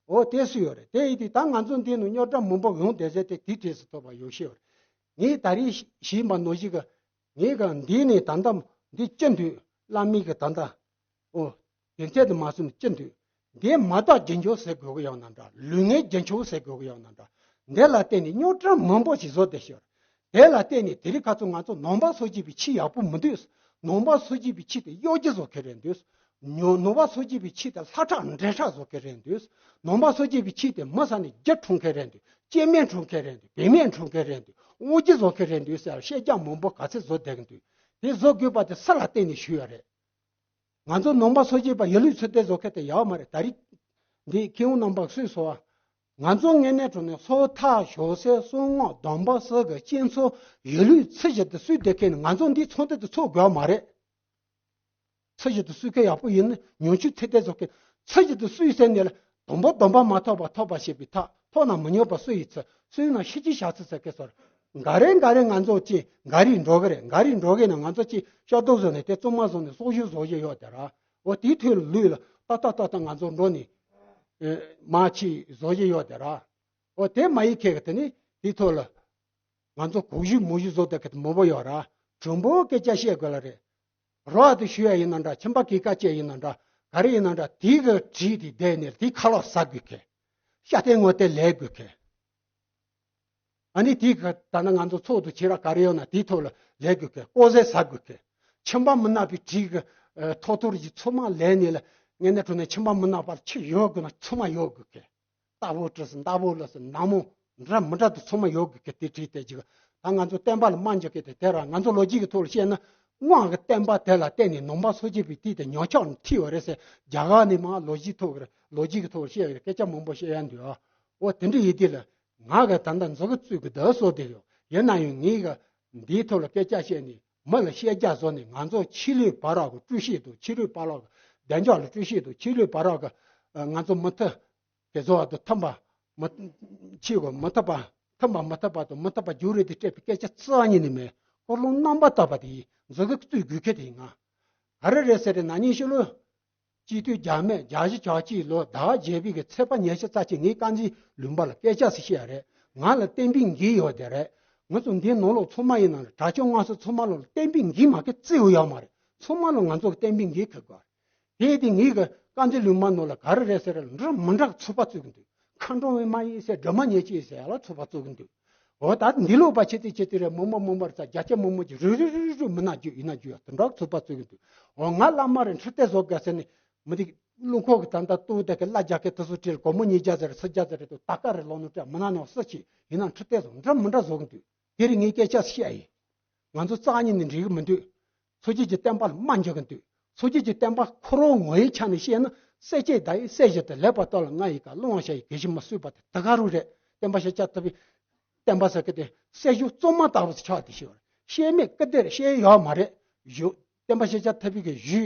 འོ་དེ་སུ་ཡོད་རེད། དེ་ཡིན་དུས་ད་ང་ཚོ་འདི་ནང་རྙོག་དྲ་མང་པོ་ཡོང་བསྡད་ཟེར་དེ་དེ་དུས་སུ་ཐོབ་པ་ཡོད་ཤེས་ཡོད་རེད། ངས་ད་རེས་ཞུས་པ་ནང་བཞིན་གི་ངས་གི་འདི་ནས་ད་ལྟ་འདི་ཅི་འདུག་བླ་མའི་གི་ད་ལྟ། ཨོ། དེ་ཚད་དུ་མ་སོང་ནས་ཅི་འདུག་འདི་མ་དག་རྒྱུ་འབྱོར་ཟེར་དགོས་གི་ཡོད་ན་འདྲ། ལུས་ངན་རྒྱུ་འབྱོར་ཟེར་དགོས་གི་ཡོད་ན་འདྲ། འདི་ལ་བརྟེན་ནས་རྙོག་དྲ་མང་པོ་ཞིག་བཟོ་བསྡད་ཤག་དེ་ལ་བརྟེན་ནས་དེ་རིང་ཁ་སང་ང་ཚོ་ནང་པ་སོ་སྐྱེ་པའི་ཆོས་ཡག་པོ་མི་འདུག་ནང་པ་སོ་སྐྱེ་པའི་ཆོས་དེ་གཡོ་སྒྱུ་བཟོ་མཁན་རེད་འདུག་ཉོ་ནང་པ་སོ་སྐྱེ་པའི་ཆོས་དེ་ལྷ་ཁྲག་འདྲེ་ཁྲག་བཟོ་མཁན་རེད་འདུག་ནང་པ་སོ་སྐྱེ་པའི་ཆོས་དེ་མི་ས་ནས་རྒྱུ་འཁྲུ་མཁན་རེད་འདུག་སྐྱེ་དམན་འཁྲུ་མཁན་རེད་འདུག་བུད་མེད་འཁྲུ་མཁན་རེད་འདུག་དབང་སྒྱུ་བཟོ་མཁན་རེད་འདུག་ཟེར་བཤད་རྒྱ་མང་པོ་ག་ཚད་བཟོ་བསྡད་ཀྱི་འདུག་དེ་བཟོ་དགོས་པ་དེ་སུ་ལ་བརྟེན་ནས་ཞུས་ཡོད་རེད། ང་ཚོ་ནང་པ་སོ་སྐྱེ་པ་ཡིན་ལུགས་ཚུལ་དེ་བཟོ་མཁན་དེ་ཡོད་མ་རེད། ད་རེས་འདི་མཁས་དབང་རྣམ་པ་སུས་གསུངས་པ། ང་ཚོ་དངོས་གནས་དྲང་གནས་སོ་ཐར་ཞོག་ཟས་བསོད་སྔགས་སྡོམ་པ་སོགས་ཀྱི་རྐྱེན་ཚོ་ཡིན་ལུགས་ཚུལ་བཞིན་དུ་སུས་བསྡད་མཁན་ནི་ང་ཚོ་འདིའི་ཚོགས་སྡེ་དེ་ཚོགས་དགོས་པ་མ་རེད། ཚུལ་བཞིན་དུ་སུས་མཁན་ཡག་པོ་ཡིན་ན་ཉོན་ཆུང་ཚུལ་དེ་བཟོ་མཁན། ཚུལ་བཞིན་དུ་སུས་ཟེར་ནས་ལ་སྡོམ་པ་སྡོམ་པ་མ་ཐོབ་པ་ཐོབ་པ་ཞེས་པའི་ཐག་ཐོག་ན་མི་ཉོན་པ་སུ་ཡིས་ཚུལ་སུས་ན་ཤི་ཅི་བྱ་ཚུལ་ཟེར་མཁན་སོར། འགའ་རེ་འགའ་རེ་ང་ཚོ་ཅི་འགའ་རེ་འགྲོ་གི་རེད། འགའ་རེ་འགྲོ་གི་ན་ང་ཚོ་ཅི་ཤོག་ཏོག་བཟོ་ནས་དེ་བཙུན་མ་བཟོ་ནས་སྲོག་ཤོར་བཟོ་བཞིན་ཡོད་དེ་ར། འོ་དེའི་ཐོག་ལ་ལུས་ལ་ཏག་ཏག་ཏག་ཏག་ང་ཚོ་འགྲོ་ནས་མ་ཕྱི་བཟོ་བཞིན་ཡོད་དེ་ར། འོ་དེ་མ་ཡི་ཁེ་གི་དེ་ནི་དེའི་ཐོག་ལ། ང་ཚོ་གོག་ཞུས་མོ་ཞུས་བཟོ་དེ་གི་མོ་བོ་ཡོད་ར། གྲུང་པོ་སྐད་ཆ་བཤད་དགོས་ལ་རེད། རོགས་དེ་ཞུ་ཡ་ཡིན་ན་འདྲ། ཁྱིམ་པ་སྐད་ཀ་བཅད་ཡིན་ན་འདྲ། ག་རེ་ཡིན་ན་འདྲ། དེའི་གི་བྲིས་དེ་བསྡད་ནས་དེའི་ཁ་ལག་ཟ་དགོས་གི། ཤ་སྟེ་ངོ་སྟེ་ལས་དགོས་གི། ཨ་ནི་དེའི་གི་ད་ནི་ང་ཚོ་ཚོགས་འདུ་བྱེད་ར་ག་རེ་ཡོད་ན་དེའི་ཐོག་ལ་ལས་དགོས་གི། ལྐོག་ཟས་ཟ་དགོས་གི། ཁྱིམ་པ་མི་ནག་པའི་བྲིས་གི་ཐོ་ཐོར་གྱི་ཚོད་མ་ལས་ནས་ལ་ངས་ནས་གྲོ་ནས་ཁྱིམ་པ་མི་ནག་པར་ཁྱི་ཡོད་དགོས་ན་ཚོད་མ་ཡོད་དགོས་གི། རྟ་ཕོ་བྲིས་སུ་མདའ་ཕོ་ལ་སུ་ནག་མོ་འདྲ་མི་འདྲ་དུ་ཚང་མ་ཡོད་དགོས་གི། དེ་བྲིས་དེ་ཅིག་ད་ང་ཚོ་བསྟན་པ་ལ་རྨ་འཇོག་གི་དེ་དེ་ར་ང་ཚོ་ལོ་རྒྱུས་ཀྱི་ཐོག་ལ་བཤད་ན་དངོས་ཀྱི་བསྟན་པ་དེ་ལ་བརྟེན་ནས་ནང་པ་སོ་སྐྱེ་པའི་དུས་དེ་ཉམས་ཆག་ནས་ཐིག་ཡོད་རེད་ཟེར། རྒྱ་གར་ནས་མ་ལོ་རྒྱུས་ཐོག་གི་ལོ་རྒྱུས་ཀྱི་ཐོག་ལ་བཤད་ཡོད་རེད། སྐད་ཆ་མང་པོ་བཤད་ཡ་འདུག་ཨ། འོ་དེ་འདྲ་ཡིན་དུས་ལ་ང་གི་ད་ལྟ་མཛོ་གི་བཙུགས་གི་འདུག་བཟོ་དེ་ཡོད་ཡིན་ན་ཡང་ངའི་གི་འདིའི་ཐོག་ལ་སྐད་ཆ་བཤད་ནས་མི་ལ་བཤད་རྒྱ་བཟོ་ནས་ང་ཚོ་ཕྱི་ལུས་བར་རག་གི་སྤྲུལ་ཤེས་དང་ཕྱི་ལུས་བར་རག་གི་བདེ་འཇགས་ལ་སྤྲུལ་ཤེས་དང་ཕྱི་ལུས་བར་རག་གི་ང་ཚོ་མུ་མཐུད། དེ་ཚོ་བར་དུ་ཐུམ་པ་མི་ཆེ་གོ་མི་ཐུབ་པ་ཐུམ་པ་མི་ཐུབ་པ་དང་མི་ཐུབ་པ་རྒྱུ་རེད་དེ་སྤྲད་པའི་སྐད་ཆ་རྩ་བ་ཉིད་ནས་མེད། ཀོ་ལོང་རྣམ་པ་དག་པ་དེ་ཡིན་མཛོ་གི་བཙུགས་དགོས་ཁེ་དེ་ཡིན་ང་། ག་རེ་རེད་ཟེར་རེད་ན་ཉིན་ཤི་ལོ། སྤྱི་འཐུས་རྒྱ་མེད་རྒྱ་གཞི་བྱ་གཅིག་ལོ་ཟླ་བ་བརྒྱད་པའི་གི་ཚེས་པ་ཉི་ཤུ་རྩ་གཅིག་ངས་དཀར་མཛེས་ལུང་པ་ལ་སྐད་ཆ་ཟིག་བཤད་ཡ་རེད། ང་ལ་བསྟན་པའི་འགན་ཡོད་དེ་རེད། ང་ཚོ་འདིའི་ནང་ལོགས་ཚང་མ་ཡིན་ན་གྲྭ་ཆོས་སྔགས་སྲུང་ཚང་མ་ལོག་ལ་བསྟན་པའི་འགན་མ་ཁེ་བརྩི་ཡོད་ཡོད་མ་རེད། ཚང་མ་ལོག་ང་ཚོ་གི་བསྟན་པའི་འགན་ཁེ་དགོས་རེད། དེ་དེ་ངེད་ཀྱི་དཀར་མཛེས་ལུང་མ་ནོར་ལ་ག་རེ་རེད་ཟེར་ལ་འདྲ་མི་འདྲ་ཚོད་པ་བཙུགས་ཀྱི་འདུག་མཁའ་འགྲོ་བའི་མ་ཡིན་ཟེར་སྒྲོལ་མ་ཉེར་གཅིག་ཟེར་ཡ་ལ་ཚོད་པ་བཙུགས་ཀྱི་འདུག་འོ་ད་འདི་ལོག་པ་ཆེ་ཏི་ཆེ་ཏི་རེད། མོ་མོ་མོ་མོ་རེད་ས་རྒྱ་ཆེ་མོ་མོ་གྱི་རུ་རུ་རུ་རུ་མི་ན་རྒྱུ་ཡིན་ན་རྒྱུ་ཡ་དེ་འདྲ་ཚོད་པ་བཙུགས་ཀྱི་འདུག་འོ་ང་བླ་མ་རེད་འཕྲི་ཏེ་བཟོ་དགའ་ཟེར་ནས་མི་འདི་རླུང་ཁོག་གི་ད་ལྟ་ཏུ་དེ་གི་བླ་རྒྱ་སྐད་དུ་སུ་བྲིས་སྒོར་མོ་ཉིས་བརྒྱ་ཟེར་སུ་བརྒྱ་ཟེར་རེད་དུ་ད་ཀ་རེད་ལོ་ནུ་སྤྲད་མི་ན་ནས་སུ་ཆེ་ཡིན་ན་འཕྲི་ཏེ་བཟོ་འདྲ་མི་འདྲ་བཟོ་གི་འདུག་དེ་རིང་ངས་སྐད་ཆ་བཤད་ཡིན། ང་ཚོ་རྩ་ཉིད་ནས་འགྲིག་གི་མི་འདུག་མཚོ་སྐྱེས་ཀྱི་བསྟན་པ་ལ་རྨ་འཇོག་གི་འདུག་མཚོ་སྐྱེས་ཀྱི་བསྟན་པ་ཁོ་རང་ངོ་བོའི་ཆ་ནས་བཤད་ན་སྲས་བཅས་ཟླ་ཡི་སྲས་བཞི་དང་ལེགས་པར་བསྟོད་ལ་ང་ཡི་ག་སློང་བ་ཤ་ཡི་དགེ་ཞིག་མ་གསོས་པ་དེ་ད་ག་རུ་རེད། བསྟན་པ་ཤེས་བྱ་ཐུབ་པའི་བསྟན་པ་ཟེར་གི་དེ་སྲས་ཞུ་གཙོ་མ་ལྟ་བུ་ཆགས་དེ་ཤི་བར་བཤད་མེད་ཀི་དེར་བཤད་ཡོད་མ་རེད། ཞུ་བསྟན་པ་ཤེས་བྱ་ཐུབ་པའི་གི་ཞུ་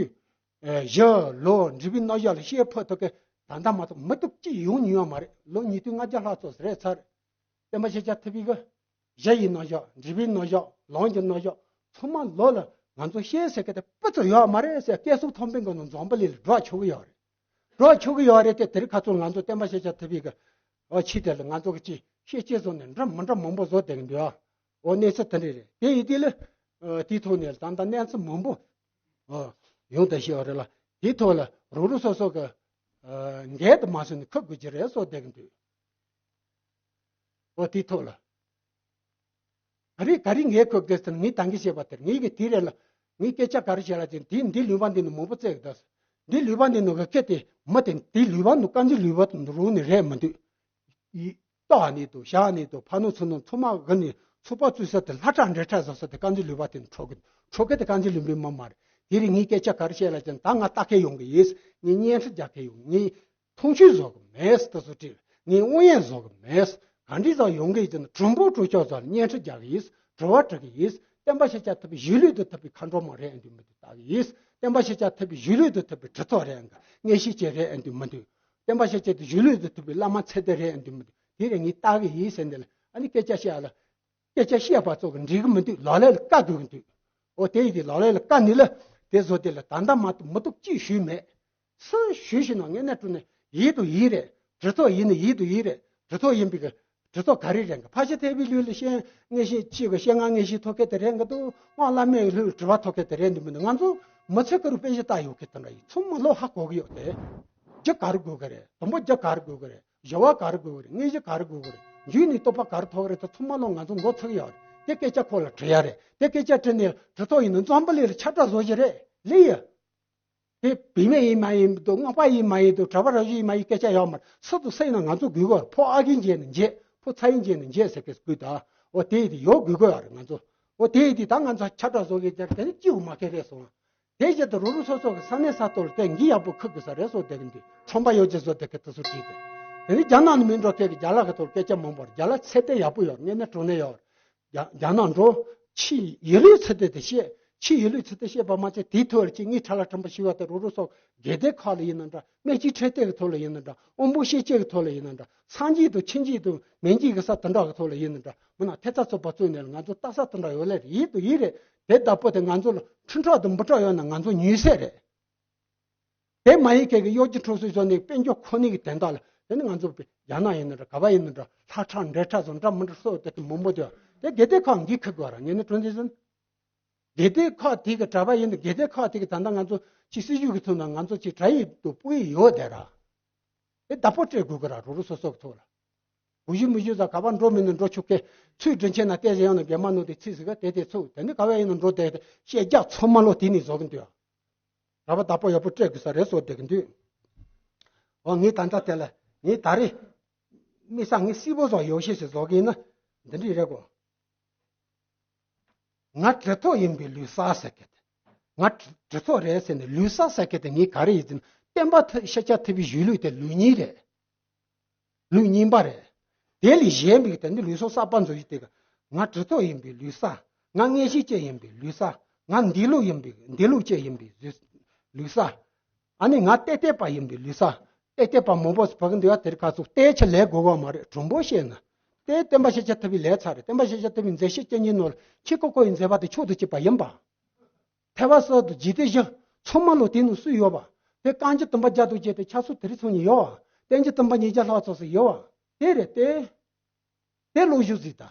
བཞི་ལོ་འབྲས་བུའི་རྣམ་གཞག་ལ་བཤད་ཕོད་ཐུབ་གི་ད་ལྟ་མ་གཏོགས་མི་ཐུབ་ཅི་ཡོང་ཉུང་བ་མ་རེད། ལོ་ཉིས་སྟོང་ལྔ་བརྒྱ་ལྷག་ཙམ་རེད་ཚར། བསྟན་པ་ཤེས་བྱ་ཐུབ་པའི་གི་གཞི་ཡི་རྣམ་གཞག་འབྲས་བུའི་རྣམ་གཞག་ལམ་གྱི་རྣམ་གཞག་ཚང་མ་ལོ་ལ་ང་ཚོ་ཤེས་ཟེར་གི་དེ་སྤུ་ཚོ་ཡོད་མ་རེད་ཟེར། སྐལ་བཟང་ཐང་པའི་མགོ་ནས་འཛམ་བུ་གླིང་ལ་སྒྲོག་ཆོག་གི་ཡོད་རེད། སྒྲོག་ཆོག་གི་ཡོད་རེད་དེ་དེ་རིང་ཁ་ཚོ་ང་ཚོ་བསྟན་པ་ཤེས་བྱ་ཐུབ་པའི་གི་འོ་ཆི་དེ་ལ་ང་ཚོ་གི་ཅི་ཤེས་ཅི་བཟོ་ནས་འདྲ་མི་འདྲ་མང་པོ་བཟོ་བསྡད་གི་འདུག་ཨ། འོ་གནས་ཚུལ་དེ་འདྲ་རེད། དེ་ཡིན་དུས་ལ་དེའི་ཐོག་ནས་ད་ལྟ་གནས་ཚུལ་མང་པོ་ཡོང་བསྡད་ཤེས་བ་རེད་ལ། དེའི་ཐོག་ལ་རོགས་རོགས་སོ་སོ་གི་འགལ་དུ་མ་སོང་ནས་ཁུར་དགོས་ཀྱི་རེད་བཟོ་བསྡད་གི་འདུག་འོ་དེའི་ཐོག་ལ། ག་རེ་ག་རེ་ངས་གོ་དགོས་ཟེར་ན་ངས་ད་གིན་བཤད་པ་དེར་ངས་གི་དེ་རེད་ལ། ངས་སྐད་ཆ་ག་རེ་བཤད་ལ་དེ་འདི་འདི་ལུས་པ་འདི་ནི་མང་པོ་བཙལ་གི་ད། འདི་ལུས་པ་འདི་ནི་གི་སྐད་དེ་མི་དེ་འདི་ལུས་པ་ནི་དཀར་མཛེས་ལུས་པ་དང་རུང་ནི་རེད་མི་འདུག་ཡི་ལྟོགས་ནི་དང་བཞག་ནི་དང་ཕ་ནུ་ཚུ་ནུ་ཚུ་མ་གི་ནི་ཚུགས་པ་བཙུགས་ས་དེ་ལྷ་ཁྲག་འདྲེ་ཁྲག་བཟོ་ས་དེ་དཀར་མཛེས་ལུས་པ་དེ་ནི་འཕྲོག་གི་འཕྲོག་གི་དེ་དཀར་མཛེས་ལུས་པའི་མི་མ་རེད། དེ་རིང་ངས་སྐད་ཆ་ག་རེ་བཤད་ལ་ཅན་ད་ང་ལྟ་མཁན་ཡོང་གི་ཡིན། ངས་བརྙན་འཕྲིན་རྒྱག་མཁན་ཡོང་ངས། མཐོང་ཆོས་བཟོ་གི་མེད་ཟེར་དུ་སུ་བྲིས། ངས་དབང་ཡན་བཟོ་གི་མེད། ག་འདྲི་ཟ་ཡོང་གི་ཡིན་ན་གྲུང་པོ་གྲུ་ཆོག་ཟ་ལ་བརྙན་འཕྲིན་རྒྱག་གི་ཡིན། དྲི་བ་དྲི་གི་ཡིན། བསྟན་པ་ཤེས་བྱ་ཐུབ་པའི་གཞིས་ལུས་དུ་ཐུབ་པའི་མཁའ་འགྲོ་མ་རེད་ཨེ་འདུག་མི་འདུག་ལྟ་གི་ཡིན། བསྟན་པ་ཤེས་བྱ་ཐུབ་པའི་གཞིས་ལུས་དུ་ཐུབ་པའི་གྲི་ཐོག་རེད་ཨེ་འདུག་མངོན་ཤེས་ཅན་རེད་ཨེ་འདུག་མི་འདུག་བསྟན་པ་ཤེས་བྱ་དེ་གཞིས་ལུས་དུ་ཐུབ་པའི་བླ་མ་ཚེ་འདི་རེད་ཨེ་འདུག་མི་འདུག་དེ་རེད་ངས་ལྟ་གི་ཡིན་ཟེར་འདི་ལ་ཨ་ནི་སྐད་ཆ་བཤད་ཨ་ལ། སྐད་ཆ་བཤད་པ་ཚོ་གི་འགྲིག་གི་མི་འདུག་ལག་ལེན་ལ་བཀལ་དགོས་ཀྱི་འདུག་འོ་དེ་ཡིན་དུས་ལག་ལེན་ལ་བཀལ་ནི་ལ་ དེ་བཟོ་དེ་ལ་ད་ལྟ་མ་གཏོགས་མི་གཏོགས་ཅིག་ཞུས་མེད། སུ་ཞུས་ཤེ་ན་ངས་ནས་དྲུང་ནས་ཡིད་དུ་ཡིད་རེད། གྲི་ཐོག་ཡིན་ནི་ཡིད་དུ་ཡིད་རེད། གྲི་ཐོག་ཡིན་པའི་གི་གྲི་ཐོག་ག་རེ་རེད་གི། ཕ་ཤི་ཐེ་བའི་ལུས་ལ་ཤེས་ངེས་ཤེས་ཅིག་གི་ཤེས་ང་ངེས་ཤེས་ཐོག་ཁེ་དེ་རེད་གི་འདུག་དབང་བླ་མའི་ལུས་དྲི་བ་ཐོག་ཁེ་དེ་རེད་འདུག་མི་འདུག་ང་ཚོ་མི་ཚེ་ཀ་རུ་དཔེ་ཞིག་ལྟ་ཡོད་གི་དེ་འདྲ་ཡིན་ཚོ་མ་ལོ་ཧ་གོ་གི་ཡོད་དེ། རྒྱུ་ག་རུ་དགོས་གི་རེད། དང་པོ་རྒྱུ་ག་རུ་དགོས་གི་རེད། བཞི་བ་ག་རུ་དགོས་གི་རེད། དངོས་གཞི་ག་རུ་དགོས་གི་རེད། རྒྱུ་ནི་རྟོགས་པ་ག་རུ་ཐོག་རེད་དེ་ཚོ་མ་ལོ་ང་ཚོ་མགོ་ཚོས་ཡོད་རེད། དེ་སྐད་ཆ་ཁོ་ལ་དྲི་ཡ་རེད། དེ་སྐད་ཆ་དྲི་ནས་གྲི་ཐོག་ཡིན་ན་འཛམ་བུ་གླིང་ལ་ཁྱབ་བསྒྲགས་བཟོ་གི་རེད། ལེ་ཡ། དེ་བུད་མེད་ཡིན་མ་ཡིན་འདུག་སྔགས་པ་ཡིན་མ་ཡིན་འདུག་གྲྭ་པ་རབ་བྱུང་ཡིན་མ་ཡིན་སྐད་ཆ་ཡོད་མ་རེད། སུ་དང་སུ་ཡིན་ན་ང་ཚོ་དགོས་གི་རེད། ཕོ་ཨ་གིན་བྱས་ནས་བྱས། ཕོ་ཚ་ཡིན་བྱས་ནས་བྱས་ཟེར་གི་དགོས་ད། འོ་དེ་ཡིན་དེ་ཡོད་དགོས་གི་ཡོད་རེད་ང་ཚོ། འོ་དེ་ཡིན་དེ་ད་ང་ཚོ་ཁྱབ་བསྒྲགས་བཟོ་གི་རྒྱུ་དེ་ནི་སྐྱིད་པོ་མ་ཁེལ་རེད་སོང་། དེ་བཞིན་དུ་རུ་རུ་སོ་སོ་གི་ས་གནས་ས་ཐོག་ལ་དེ་འགི་ཡག་པོ་ཁུག་དགོས་ས་རེད་སོ་དེ་གི་འདུག་ཁྲོམ་པ་ཡོད་ཅེས་བཟོ་དེ་གི་དེ་ཚོ་བྲིས་ཏེ། དེ་ནི་རྒྱ་ནག་ནས་མི་འགྲོ་མཁན་གི་རྒྱ་ལག་གི་ཐོག་སྐད་ཆ་མང་པོ་རྒྱ་ལག་ཚད་ལྡན་ཡག་པོ་ཡོད་ངས་ནས་གྲོང་ནས་ཡོད། རྒྱ་རྒྱ་ནག་འགྲོ། ཕྱི་ཡི་ལུས་ཚུལ་དེ་དེ་བཤད། ཕྱི་ཡི་ལུས་ཚུལ་དེ་བཤད་པ་མ་ཚད་དེའི་ཐོག་ལ་ཅིག་ངའི་ཁྲ་ལ་ཁྲམ་པ་ཞིག་ཡོད་དེ་རུ་རུ་སོགས་དགེ་ལྡན་ཁག་ལ་ཡིན་ན་འདྲ། སྨན་གྱི་འཕྲོད་བསྟེན་གི་ཐོག་ལ་ཡིན་ན་འདྲ། དབང་པོ་ཤེས་བྱའི་གི་ཐོག་ལ་ཡིན་ན་འདྲ། སངས་རྒྱས་དང་ཁྱིམ་རྒྱས་དང་མན་རྒྱས་གི་ས་དེ་འདྲ་གི་ཐོག་ལ་ཡིན་ན་འདྲ། མི་ན་ཐེ་ཚ་ཚོགས་པ་བཙུགས་ནས་ལ་ང་ཚོ་ལྟ་ས་དེ་འདྲ་ཡོད་ལེ་རེད། ཡིད་དུ་ཡིད་རེད། དེ་བདག་པོ་དེ་ང་ཚོ་ལ་ཁྲི་ཁྲག་དང་འབུ་ཁྲག་ཡོད་ན་ང་ཚོ་ཉུལ་སྲིད་རེད། དེ་མ་ཡིན་མཁན་གྱི་གཡོ་སྒྱུ་འཕྲོག་བསྲེ་བཟོ་ནས་དཔལ་འབྱོར་ཁོ་ནའི་གི་དན་རྟགས་ལ་དེ་ནི་ང་ཚོ་རྒྱ་ནག་ཡིན་ན་འདྲ་ག་བ་ཡིན་ན་འདྲ་ལྷ་ཁྲག་འདྲེ་ཁྲག་བཟོ་འདྲ་མི་འདྲ་སོགས་དེ་དུ་མང་པོ་དེ་དེ་དགེ་ལྡན་ཁག་འགི་ཁུག་དགོས་ར་ངས་ནི་དྲུང་འདི་ཟིན། དགེ་ལྡན་ཁག་དེ་གི་གྲྭ་པ་ཡིན་ན་དགེ་ལྡན་ཁག་དེ་གི་ད་ལྟ་ང་ཚོ་ཅི་སྲིད་ཇུས་གི་ཐོག་ན་ང་ཚོ་ཅི་གྲྭ་ཡིག་ཏུ་སྤུ་ཡི་ཡོད་དེ་ར། དེ་བདག་པོ་སྤྲད་དགོས་གི་ར་རོ་རོ་སོ་སོ་གི་ཐོག་ལ། གུ་ཞུ་མི་ཞུ་ཟ་ག་པར་འགྲོ་མིན་ནི་འགྲོ་ཆོག་གི། ཚུལ་དྲིན་ཆེན་ན་བལྟས་ཟེར་ཡང་ན་རྒན་མ་ནོ་དེ་ཚིག་ཟིག་ག་དེ་དེ་ཚུགས་དེ་ནི་ག་བས་ཡིན་ན་འགྲོ་དེ་དེ་ཤེས་རྒྱ་ཚང་མ་ལོ་དེ་ནི་བཟོ་གི་འདུག་ར་བ་བདག་པོ་ཡག་པོ་སྤྲད་དགོས་ས་རེད་སོ་དེ་གི་འདུག་འོ་ངས་ད་ལྟ་དེ་ལ་ངས་ད་རེས་མི་ས་ངས་སྲིད་པོ་བཟོ་ཡོ་ཤེས་ཤིག་བཟོ་གི་ཡིན་ན་འདི་འདྲ་རེད་གོ། ང་གྲི་ཐོག་ཡིན་པའི་ལུས་ས་ཟེར་གི། ང་གྲི་ཐོག་རེད་ཟེར་ནས་ལུས་ས་ཟེར་གི་དེ་ངས་ག་རེ་ཡིན་ཟེར་ན་བསྟན་པ་ཤཱཀྱ་ཐུབ་པའི་གཞུང་ལུགས་དེ་ལུགས་གཉིས་རེད། ལུགས་གཉིས་པ་རེད། དེ་ལས་གཞན་པའི་དེ་ནི་ལུས་སྲོག་གསར་པ་འཛུགས་ཡུལ་དེ་ག་ང་གྲི་ཐོག་ཡིན་པའི་ལུས་ས། ང་མངོན་ཤེས་ཅན་ཡིན་པའི་ལུས་ས། ང་འདི་ལུགས་ཡིན་པའི་འདི་ལུགས་ཅན་ཡིན་པའི་ལུས་ལུས་ས། ཨ་ནི་ང་ཏེ་ཏེ་པ་ཡིན་པའི་ལུས་ས། ཏེ་ཏེ་པ་མང་པོ་བག་འདི་བ་དེར་ཁ་ཚུགས་ཏེ་ཆ་ལས་དགོས་གོ་མ་རེད་གྲུང་པོ་བཤད་ན། ཏེ་བསྟན་པ་ཤཱཀྱ་ཐུབ་པའི་ལས་ཚར་རེད། བསྟན་པ་ཤཱཀྱ་ཐུབ་པའི་མཛད་ཤེས་ཅན་གཉིས་ནོར་ཁྱི་ཀོ་ཀོ་ཡི་མཛད་པ་དེ་མཆོག་ཏུ་གཅིག་པ་ཡིན་པ། ཐེག་པ་གསར་དུ་འཇིག་རྟེན་བཞི་ཚང་མ་ལོ་དེ་ནང་སུ་ཡོད་པ། དེ་རྐང་གཅིག་བསྟན་པ་རྒྱ་དུ་བྱས་ཏེ་ཆ་སུ་དེ་རིང་ཚོ་ཉིད་ཡོད་པ། བསྟན་གྱི་བསྟན་པ་ཉིས་བརྒྱ་ལྷག་ཚོགས་སུ་ཡོད་པ། དེ་རེད་དེ། དེ་ལོ་ཞུ་ཟིག་ད།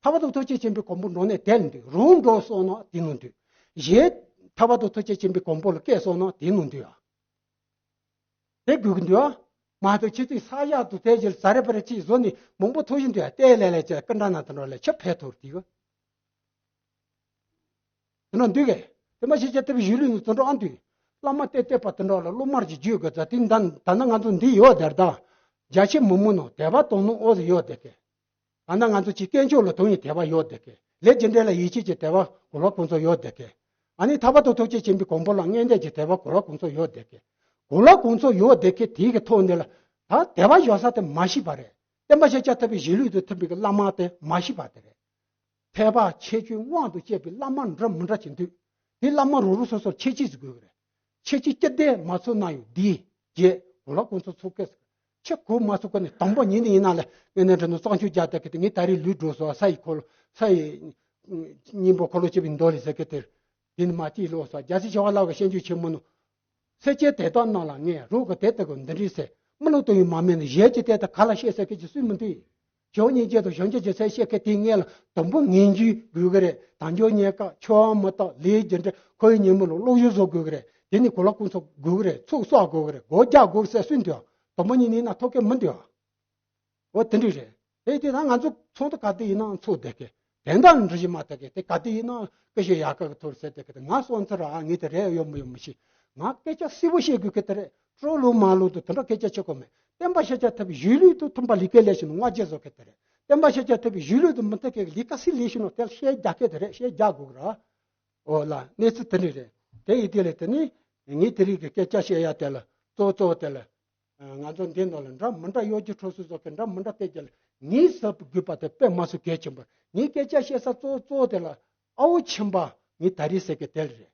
ཐར་པ་དང་ཐུགས་རྗེ་ཆེན་པོའི་གོ་འཕང་འགྲོ་ནས་དེ་ལ་འདུས་རང་འགྲོ་སོང་ན་དེ་ནང་འདུས། གཞན་ཐར་པ་དང་ཐུགས་རྗེ་ཆེན་པོའི་གོ་འཕང་ལ་སྐྱེས་སོང་ན་དེ་ནང་འདུས་ཨ། དེ་དགོས་ཀྱི་འདུག་ཨ། མ་གཏོགས་ཁྱེད་ཚོས་ས་ཡག་ཏུ་དེ་ཞིག་ཟ་རེ་པ་རེ་ཅིག་བཟོ་ནས་མང་པོ་ཐོག་བཞིན་དུ་ཡ་ལྟས་ལས་ལས་ཅེས་སྐུ་འདྲ་ན་དེ་འདྲ་ལས་ཆ་ཕེ་ཐོར་དེ་གོ། དེ་འདྲ་འདུག་གས། དེ་མ་ཤེས་བྱ་ཐུབ་པའི་གཞུང་ལུགས་ནི་དེ་འདྲ་ཨ་འདུག་བླ་མ་ཏེ་ཏེ་པ་དེ་འདྲ་ལ་སློབ་མར་གྱི་རྒྱུད་དགོས་ཙ་དེ་ད་ད་ནི་ང་ཚོ་འདི་ཡོད་དེར་ད། རྒྱ་ཆེ་མི་མོ་ནོ་དད་པ་དོང་ནོ་ཨོ་ཟི་ཡོད་དེ་གས། ད་ནི་ང་ཚོ་ཅིག་སྐྱེས་མཆོག་ལ་དོང་ཡི་དད་པ་ཡོད་དེ་གས། ལས་ཇི་འདྲ་ལ་ཡིད་ཆེས་ཀྱི་དད་པ་གོ་ལ་གོང་ཚོ་ཡོད་དེ་གས། ཨ་ནི་ཐར་པ་དང་ཐུགས་རྗེ་ཆེན་པོའི་གོ་འཕང་ལ་མངོན་འདོད་ཀྱི་དད་པ་གོ་ལ་གོང་ཚོ་ཡོད་དེ་གས། གོ་ལ་གོང་ཚོ་ཡོད་དེ་གས་དེའི་གི་ཐོག་འདི་ལ་ད་དད་པ་ཡོད་ས་དེ་མ་ཤེས་པ་རེད། བསྟན་པ་ཤཱཀྱ་ཐུབ་པའི་གཞུང་ལུགས་དང་མཐུན་པའི་གི་བླ་མ་དེ་མ་ཤེས་པ་དེ་རེད། ཐེག་པ་ཆེ་ཆུང་དབང་དུ་བྱས་པའི་བླ་མ་འདྲ་མི་འདྲ་ཅིག་འདུག་དེ་བླ་མ་རུ་རུ་སོ་སོར་ཁྱད་ཆོས་ཟིག་དགོས་ཀྱི་རེད། ཁྱད་ཆོས་སྤྱི་ལྡན་མ་ཚུགས་ན་ཡང་འདིའི་རྗེས་གོ་ལ་གོང་ཚོ་ཚུགས་སྐད་ཟིག་ཁྱེད་གོ་མ་ཚུགས་ཀ་ནས་དང་པོ་ཉིད་ནས་ཡིན་ན་ལས་ངས་ནས་འདྲ་ནི་གཙང་ཆུ་རྒྱག་བསྡད་ཀི་དེ་ངས་ད་རེས་ལུས་འགྲོ་སོ་ས་ཡི་འཁོར་ལོ་ས་ཡི་སྙིང་པོ་འཁོར་ལོ་བཅུ་པའི་མདོ་ལས་ཟེར་ཀི་དེར་དེ་ནི་མ་ཅིག་ལོག་སོ་རྒྱལ་སྲས་ཞི་བ་ལྷ་གི་བཤད་རྒྱུད་ཆེན་མོ་ནི། སེར་སྐྱའི་དེ་དག་རྣམས་ལ་ངས་རོགས་ཀྱི་དེ་ལྟ་བུ་འདི་འདྲའི་ཟེར་མི་ལོ་དུ་ཡི་མ་མེད་ནི་གཞས་ཀྱི་དེ་ལྟ་ག་ལ་བཤད་ཟེར་མཁན་གྱི་སུས་མི་འདུག་ཞོགས་སྙིང་རྗེ་དང་གཞོན་སྐྱེས་ཀྱི་སེར་བཤད་མཁན་དེའི་ངས་ལ་དུམ་བུ་ངན་རྒྱུ་དགོས་ཀྱི་རེད། དལ་འབྱོར་རྙེད་དཀའ་འཆི་བ་མི་རྟག་ལས་རྒྱུ་འབྲས་ཁོ་ཡི་ཉིན་མོ་ལ་བློ་གཞུ་བཟོ་དགོས་ཀྱི་རེད། དེ་ནི་གོ་ལ་ཀུན་ཚོགས་དགོས་ཀྱི་རེད། ཚུགས་གསོག་དགོས་ཀྱི་རེད། སྒོ་རྒྱག་དགོས་ཟེར་སུས་འདུག་དུམ་བུ་གཉིས་ནི་ན་ཐོག་གས་མི་འདུག་འོ་དེ་འདྲ་རེད། དེ་དེ་ན་ང་ཚོ་ཚོང་དུ་ག་དུས་ཡིན་ན་ཚོགས་བསྡད་གི། དེ་འདྲ་འདྲ་ཞིག་མ་ཐག་གི་དེ་ག་དུས་ཡིན་ན་སྐད་ཤེད་ཡག་ག་གི་ཐོར་ཟེར་བསྡད་གི། དེ་ང་སོང་ཚར་ཨ་ངས་དེ་རེད་ཡོད་མི་ཡོད་མི་ཤེས། ང་སྐད་ཆ་གསལ་པོ་བཤད་དགོས་གི་དེ་རེད། སྤྲོ་ལོ་མ་ལོ་དུ་དེ་འདྲ་སྐད་ཆ་ཆེ་གོ་མེད། བསྟན་པ་ཤཱཀྱ་ཐུབ་པའི་གཞུང་ལུགས་དུ་མཐུན་པ་ལས་ཀ་ལས་ཤིང་ནོ་ང་རྗེས་བཟོ་གི་དེ་རེད། བསྟན་པ་ཤཱཀྱ་ཐུབ་པའི་གཞུང་ལུགས་དུ་མི་མཐུན་གི་ལས་ཀ་སྲིད་ལས་ཤིང་ནོ་དེ་ལ་བཤད་རྒྱག་གི་དེ་རེད། བཤད་རྒྱག་དགོས་གི་ར། འོ་ལ་གནས་ཚུལ་དེ་འདྲ་རེད། དེ་ཡི་དེ་ལས་དེ་ནི་ངས་དེ་རིགས་ཀྱི་སྐད་ཆ་བཤད་ཡ་དེ་ལ་གཙོ་གཙོ་དེ་ལ། ང་ཚོ་འདི་ནང་ལ་འདྲ་མི་འདྲ་གཡོ་སྒྱུ་འཕྲོག་སུ་སོགས་ཀྱི་འདྲ་མི་འདྲ་སྐད་ཆ་ལ་ངས་ཟབ་དགོས་པ་དེ་དཔེ་མ་སུ་གལ་ཆེན་པོ། ངས་སྐད་ཆ་བཤད་ས་གཙོ་གཙོ་དེ་ལ་ཨའོ་ཆེན་པ་ངས་ད་རེས་ཟེར་གི་དེ་ལ་རེད།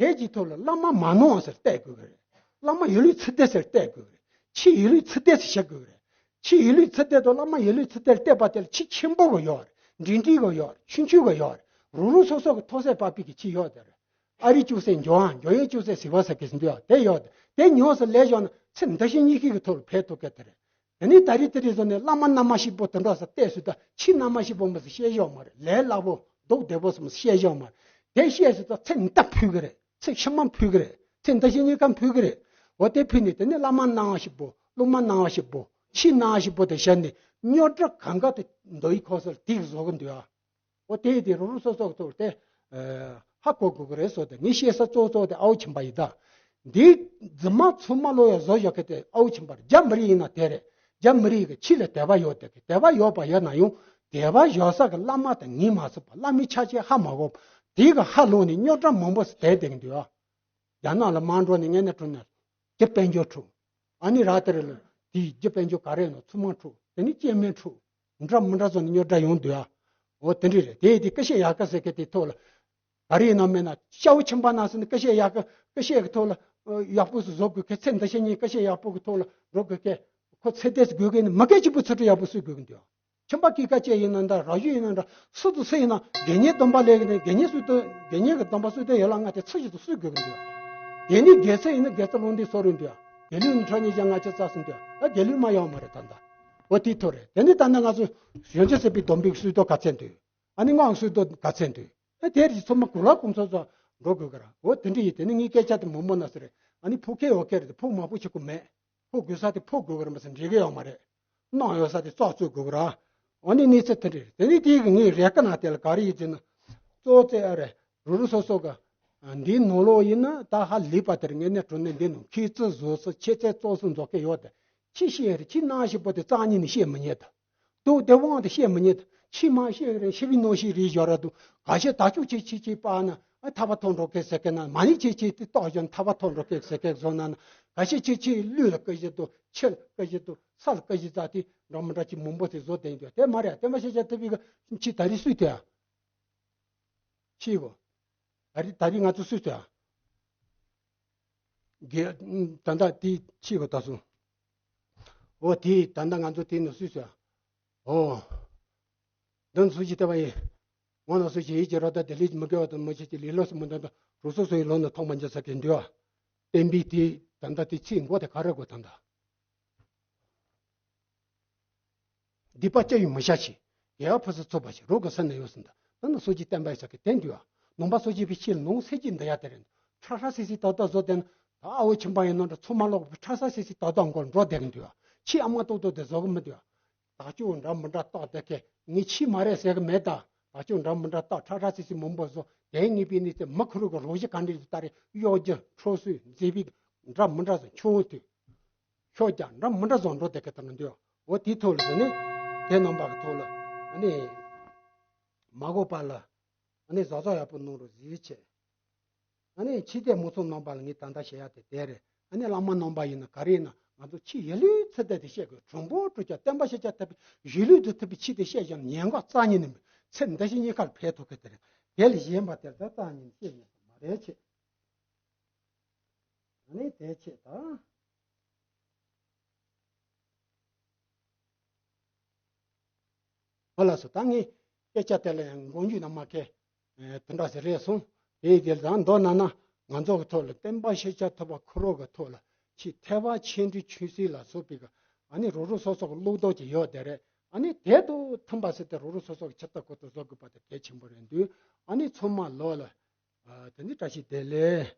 དེ་གྱི་ཐོག་ལ་བླ་མ་མ་ནོར་ཟེར་བལྟས་དགོས་གི་རེད། བླ་མ་ཡིན་ལུགས་ཚུལ་ལྡན་ཟེར་བལྟས་དགོས་གི་རེད། ཕྱི་ཡིན་ལུགས་ཚུལ་ལྡན་ཟེར་བཤད་དགོས་གི་རེད། ཕྱི་ཡིན་ལུགས་ཚུལ་ལྡན་དང་བླ་མ་ཡིན་ལུགས་ཚུལ་ལྡན་བལྟས་པ་དེ་ལ་ཕྱི་ཆེན་པོ་གི་ཡོད་རེད། འབྲིང་འབྲིང་གི་ཡོད་རེད། ཆུང་ཆུང་གི་ཡོད་རེད། རང་རང་སོ་སོ་གི་མཐོ་ས་བབས་པའི་གི་ཕྱི་ཡོད་དེ་རེད། ཨ་རི་ཅུ་སའི་འགྱོ་ཨང་འགྱོ་ཡན་ཅུ་སའི་ཟི་བ་ས་གི་འདུག་ཨ། དེ་ཡོད་དེ་ཉོ་ས་ལས་ཞོག་ན་ཚེ་འདི་ཕྱི་གཉིས་ཀའི་གི་ཐོག་ལ་ཕེབས་ཐུབ་གི་དེ་རེད། དེ་ནས་ད་རེས་དེ་རེས་བཟོ་ནས་བླ་མ་རྣལ་མ་ཞིག་པོ་དེ་འདྲ་ས་བལྟས་སུ་ད་ཕྱི་རྣལ་མ་ཞིག་པོ་མི་སྲིད་བཤད་ཞོག་མ་རེད། ལས་སླ་པོ་སྡུག་བདེ་པོ་སོ་མི་སྲིད་བཤད་ཞོག་མ་རེད། དེ་བཤད་སུ་ད་ཚེ་འདི་ཕུལ་གི་རེད། ཚེ་ཕྱི་མ་ཕུལ་གི་རེད། ཚེ་འདི་ཕྱི་གཉིས་ཀ་ཕུལ་གི་རེད། འོ་དེ་ཕུལ་ནས་དེ་ནས་བླ་མ་རྣལ་མ་ཞིག་པོ་སློབ་མ་རྣལ་མ་ཞིག་པོ་ཕྱི་རྣལ་མ་ཞིག་པོ་དེ་བཤད་ནས་རྙོག་དྲ་གང་ག་དེ་འདོད་ཡིག་ཁོ་སར་དེ་གི་བཟོ་གི་འདུག་ཨ། འོ་དེ་དེ་རུ་རུ་སོ་སོ་གི་ཐོག་དེ་ཧ་གོ་དགོས་ཀྱི་རེད་ཟེར་ཏེ། ངས་བཤད་ས་གཙོ་གཙོ་དེ་ཨའུ་ཆིན་པ་ཡིན་ད། འདི་རྫུན་མ་ཚུལ་མ་ལོག་ཡ་བཟོ་བཞག་གི་དེ་ཨའུ་ཆིན་པ་རེད། རྒྱ་མི་རིགས་ཡིན་ན་དེ་རེད། རྒྱ་མི་རིགས་ཀྱི་ཕྱི་ལ་དད་པ་ཡོད་དེ་གི་དད་པ་ཡོད་པ་ཡོད་ན་ཡང་དད་པ་ཡོད་ས་གི་བླ་མ་དང་ངེས་མ་ཚུགས་པ། བླ་མའི་ཆ་ཆེ་ཧ་མ་གོ་བ་དེ་གི་ཧ་ལོག་ནས་རྙོག་དྲ་མང་པོ་ཞིག་བསྡད་བསྡད་ཀྱི་འདུག་ཨ། རྒྱ་ནག་ལ་མར་འགྲོ་ནས་ངས་ནས་གྲོལ་ནས་རྒྱ་དཔལ་འབྱོར་འཁྲུག་ཨ་ནི་ར་ཏེ་རེ་ལ་དེའི་རྒྱ་དཔལ་འབྱོར་ག་རེ་ཡིན་ནོ་ཚུར་མར་འཁྲུག་དེ་ནི་སྐྱེ་དམན་འཁྲུག་འདྲ་མི་འདྲ་བཟོ་ནས་རྙོག་དྲ་ཡོང་འདུག་ཨ། འོ་དེ་འདྲ་རེད། དེ་དེ་ཀ་ཤེ་ཡ་ཀ་ཟེར་མཁན་དེ་ཐོག་ལ་ག་རེ་ཡིན་ནམ་མེད་ན་ཤའུ་ཆིན་པ་ན་སི་ནི་ཀ་ཤེ་ཡ་ཀ་ཀ་ཤེ་གི་ཐོག་ལ་ཡག་པོ་སུ་བཟོ་དགོས་མཁན། ཚེ་འདི་ཕྱི་གཉིས་ཀ་ཤེ་ཡག་པོ་གི་ཐོག་ལ་འགྲོ་དགོས་མཁན། ཁོ་ཚེ་འདས་སུ་དགོས་མཁན་ནི་མི་སྐད་གཅིག་པུ་ཚུལ་ཁྲིམས་ཡག་པོ་སུས་དགོས་ཀྱི་འདུག་ཨ། ཁྱིམ་པ་སྐྱེས་སྐར་བཅས་ཡིན་ན་འདྲ། ར་ཞུ་ཡིན་ན་འདྲ། སུ་དང་སུ་ཡིན་ན་དགེ་བསྙེན་སྡོམ་པ་ལས་ཀྱི་ནས་དགེ་བསྙེན་སུས་སྟོན། དགེ་བསྙེན་གྱི་སྡོམ་པ་སུས་སྟོན་ཡོད་ལ་ང་དེ་ཚུར་ཞིག་ཏུ་སུས་དགོས་ཀྱི་འདུག་དགེ་ནི་དགེ་ཚུལ་ཡིན་ན་དགེ་རྩ་ལུང་འདྲེན་སོགས་རིང་འདུག་དགེ་ལུགས་ནི་ཁྲོ་གཉེར་ཅན་ང་ཅི་རྩ་སུ་འདུག་ད་དགེ་ལུགས་མ་ཡོང་མ་རེད་ད་ལྟ། འོ་དེ་ཐོ་རེད། དེ་ནི་ད་ལྟ་ང་ཚོ་གཞོན་སྐྱེས་ཟེར་བའི་སྡོམ་པའི་སུས་ཏོ་ག་ཚད་འདུག་ཨ་ནི་སྔགས་སུས་ཏོ་ག་ཚད་འདུག་ཨ་དེ་རིགས་ཚང་མ་གུ་ལ་གུང་ཚོ་ཚོ་འགྲོ་དགོས་གི་ར། འོ་དེ་འདྲ་ཡིན། དེ་ནི་ངའི་སྐད་ཆ་དེ་མང་པོ་ན་ཟེར་རེད། ཨ་ནི་ཕུགས་ཁེ་འོ་ཁེ་རེད། ཕུགས་མ་ཕུགས་ཆེ་ཁུ་མེད། ཕོ་དགོས་ས་དེ་ཕོ་དགོས་ཀྱི་རེད་མ་ཟད་འགྲིག་གི་ཡོད་མ་རེད། གནང་ཡོད་ས་དེ་ཙག་ཙོག་དགོས་ཀྱི་རེད། འོ་ནི་གནས་ཚུལ་དེ་རེད། དེ་ནི་དེའི་གི་ངའི་རེ་ཀ་ན་དེ་ལ་ག་རེ་ཡིན་ཟེར་ན། གཙོ་བོ་ཨ་རེ་རུ་རུ་སོ་སོ་གི་འདིའི་ནང་ལོགས་ཡིན་ན་ད་ཧ་ལས་པ་དེར་ངས་ནས་གྲོ་ནས་འདི་ནང་ཁྱེད་ཚོ་བཟོ་ས་ཁྱེད་ཚོས་གཙོ་སུ་འཛོག་གི་ཡོད་དེ། ཁྱི་ཤེས་རེད། ཁྱི་ནང་ཞིག་པོ་དེ་རྩ་ཉིད་ནས་ཤེས་མི་ཉན་ད། དུ་དེ་དབང་དུ་བཤད་མི་ཉན། ཕྱི་མ་བཤད་རེ་ཕྱི་བའི་ནང་བཤད་རེ་བཞག་ར་འདུག་ག་ཤེད་ད་ཅུག་ཅིག་ཅིག་ཅིག་པ་ན་ཨ་ཐ་བ་ཐོག་འགྲོ་གི་ཟེར་གི་ན་མ་ནི་ཅིག་ཅིག་དེ་ཏོག་བཞོན་ཐ་བ་ཐོག་འགྲོ་གི་ཟེར་གི་བཟོ་ན་ན་ག་ཤེད་ཅིག་ཅིག་ལུས་ལ་ཀི་བཞི་འདུག་ཕྱི་ལ་ཀི་བཞི་འདུག་ས་ལ་ཀི་བཞི་ཙག་དེ་འདྲ་མི་འདྲ་ཅིག་མང་པོ་དེ་བཟོ་བསྡད་འདུག་དེ་མ་རེད། བསྟན་པ་ཤེས་བྱ་ཐུབ་པའི་གི་ཕྱི་ད་རེས་སུས་དེ་ཨ། ཕྱི་གོ་ད་རེས་ད་རེས་ང་ཚོ་སུས་དེ་ཨ། དགེ། ད་ལྟ་དེ་ཕྱི་གོ་ད་སོང་། འོ་དེ་ད་ལྟ་ང་ཚོ་དེ་ནི་སུས་ཟེར། འོ། འདི་ནི་སུ་ཞིག་བལྟ་བ་ཡིན། ངོ་ན་སུ་ཞིག་ཡིད་ཀྱི་རོ་ད་དེ་ལས་མི་དགེ་བ་དང་མི་བྱེད་ཀྱི་ལས་ལོག་སུ་མི་འདོན་དང་རུ་སོ་སོ་ཡི་ལོ་ན་ཐོག་མ་འཇལ་ས་གི་འདུག་ཨ། བསྟན་པའི་དེ་ད་ལྟ་དེ་ཚིག་མགོ་དེ་ག་རེ་དགོས་ད་ལྟ། སྡིག་པ་སྐྱེ་བའི་མི་བྱ་ཞིང་། དགེ་བ་ཕུན་སུམ་ཚོགས་པ་ཞིག་རོགས་ཀྱི་སེམས་ནི་ཡོད་ཟིན་ད། ད་ནི་སོ་སྐྱེ་བསྟན་པ་ཡི་ས་ཀྱི་དན་དུ་ཡ། ནང་པ་སོ་སྐྱེ་པའི་ཕྱིར་ནང་གསེར་གྱི་འདི་ཡ་དེ་རེད། ཁྲ་ཁྲ་སིལ་སིལ་ཏག་ཏག་བཟོ་དེ་ནི་ད་ཨ་བོ་ཁྱིམ་པ་ཡིན་ནོ་འདྲ་ཚོ་མ་ལོག་པའི་ཁྲ་ཁྲ་སིལ་སིལ་ཏག་ཏག་མགོ་འགྲོ་བསྡད་གི་འདུག་ཡ། ཁྱི་ཨ་མ་ཏོག་ཏོག་དེ་བཟོ་གི་མི་འདུག་ཡ། ད་ཅུང་འདྲ་མི་འདྲ་ཏག་དེ་ཁེ་ངའི་ཁྱི་མ་རེད་ཟེར་གི་མེད་ད། ད་ཅུང་འདྲ་མི་འདྲ་ཏག་ཁྲ་ཁྲ་སིལ་སིལ་མང་པོ་བཟོ་དེ་ངེས་པའི་གནས་ཚེ་མི་ཁུ་རུ་གི་རོགས་གཞི་ག་འདྲ་ཡོད་ད་རེད། གཡོ་སྒྱུ་འཕྲོག་གསོད་མཛེས་པའི་འདྲ་མི་འདྲ་བཟོ་ཁྱོད་དུས། ཤོ་རྒྱག་འདྲ་མི་འདྲ་བཟོ་འགྲོ་བསྡད་གི་དང་འདུག་འོ་དེའི་ཐོག་ལ་ནི་དེ་རྣམ་པ་གི་ཐོག་ལ་ཨ་ནི་མ་གོ་པ་ལ་ཨ་ནི་བཟོ་བཟོ་ཡག་པོ་གནང་རོགས་ཟེར་བྱས། ཨ་ནི་ཕྱི་དེ་མུ་ཚང་རྣམ་པ་ལ་ངས་ད་ལྟ་བཤད་ཡ་དེ་དེ་རེད། ཨ་ནི་བླ་མ་རྣམ་པ་ཡིན་ན་ག་རེ་ཡིན་ན་ང་ཚོ་ཕྱི་ཡི་ལུས་ཚུལ་དེ་དེ་བཤད་དགོས། གྲུང་པོ་གྲུ་ཆ་བསྟན་པ་ཤེས་བྱ་ཐུབ་པའི་གཞི་ལུས་དུ་ཐུབ་པའི་ཕྱི་དེ་བཤད་ཀྱང་ཉན་གོ་རྩ་ཉིད་ནས་མེད། ཚེ་འདི་ཕྱི་གཉིས་ཀར་ཕན་ཐོགས་གི་དེ་རེད། དེ་ལས་གཞན་པ་དེ་ལ་ད་རྩ་ཉིད་ནས་བཤད་ཉན་ཐུབ་མ་རེད་ཆེ། ཨ་ནི་དེ་ཆེ་ད། ཨོ་ལགས་སོ། ད་ངས་སྐད་ཆ་དེ་ལ་ཡང་མགོ་མཇུག་ན་མ་ཁེ་དེ་འདྲ་ཟེར་རེད་སོང་། དེ་ཡི་དེ་ལ་ད་མདོར་ན་ན་ང་ཚོ་གི་ཐོག་ལ་བསྟན་པ་ཤེས་བྱ་ཐོབ་པ་ཁོ་རོ་གི་ཐོག་ལ་ཆེས་ཐེག་པ་ཆེ་འབྲིང་ཆུང་གསུམ་ལ་སོགས་པའི་གི་ཨ་ནི་རོ་རོ་སོ་སོ་གི་བློ་ལྡོག་ཅིག་ཡོད་དེ་རེད། ཨ་ནི་དེ་དུ་མཐུན་པ་ཟེར་ཏེ་རོ་རོ་སོ་སོ་གི་ཆེ་ཐག་གོ་ཐག་བཟོ་དགོས་པ་དེ་གལ་ཆེན་པོ་རེད་འདུག་ཨ་ནི་ཚང་མ་ལོ་ལ་དེ་ནི་བཀྲ་ཤིས་བདེ་ལེགས།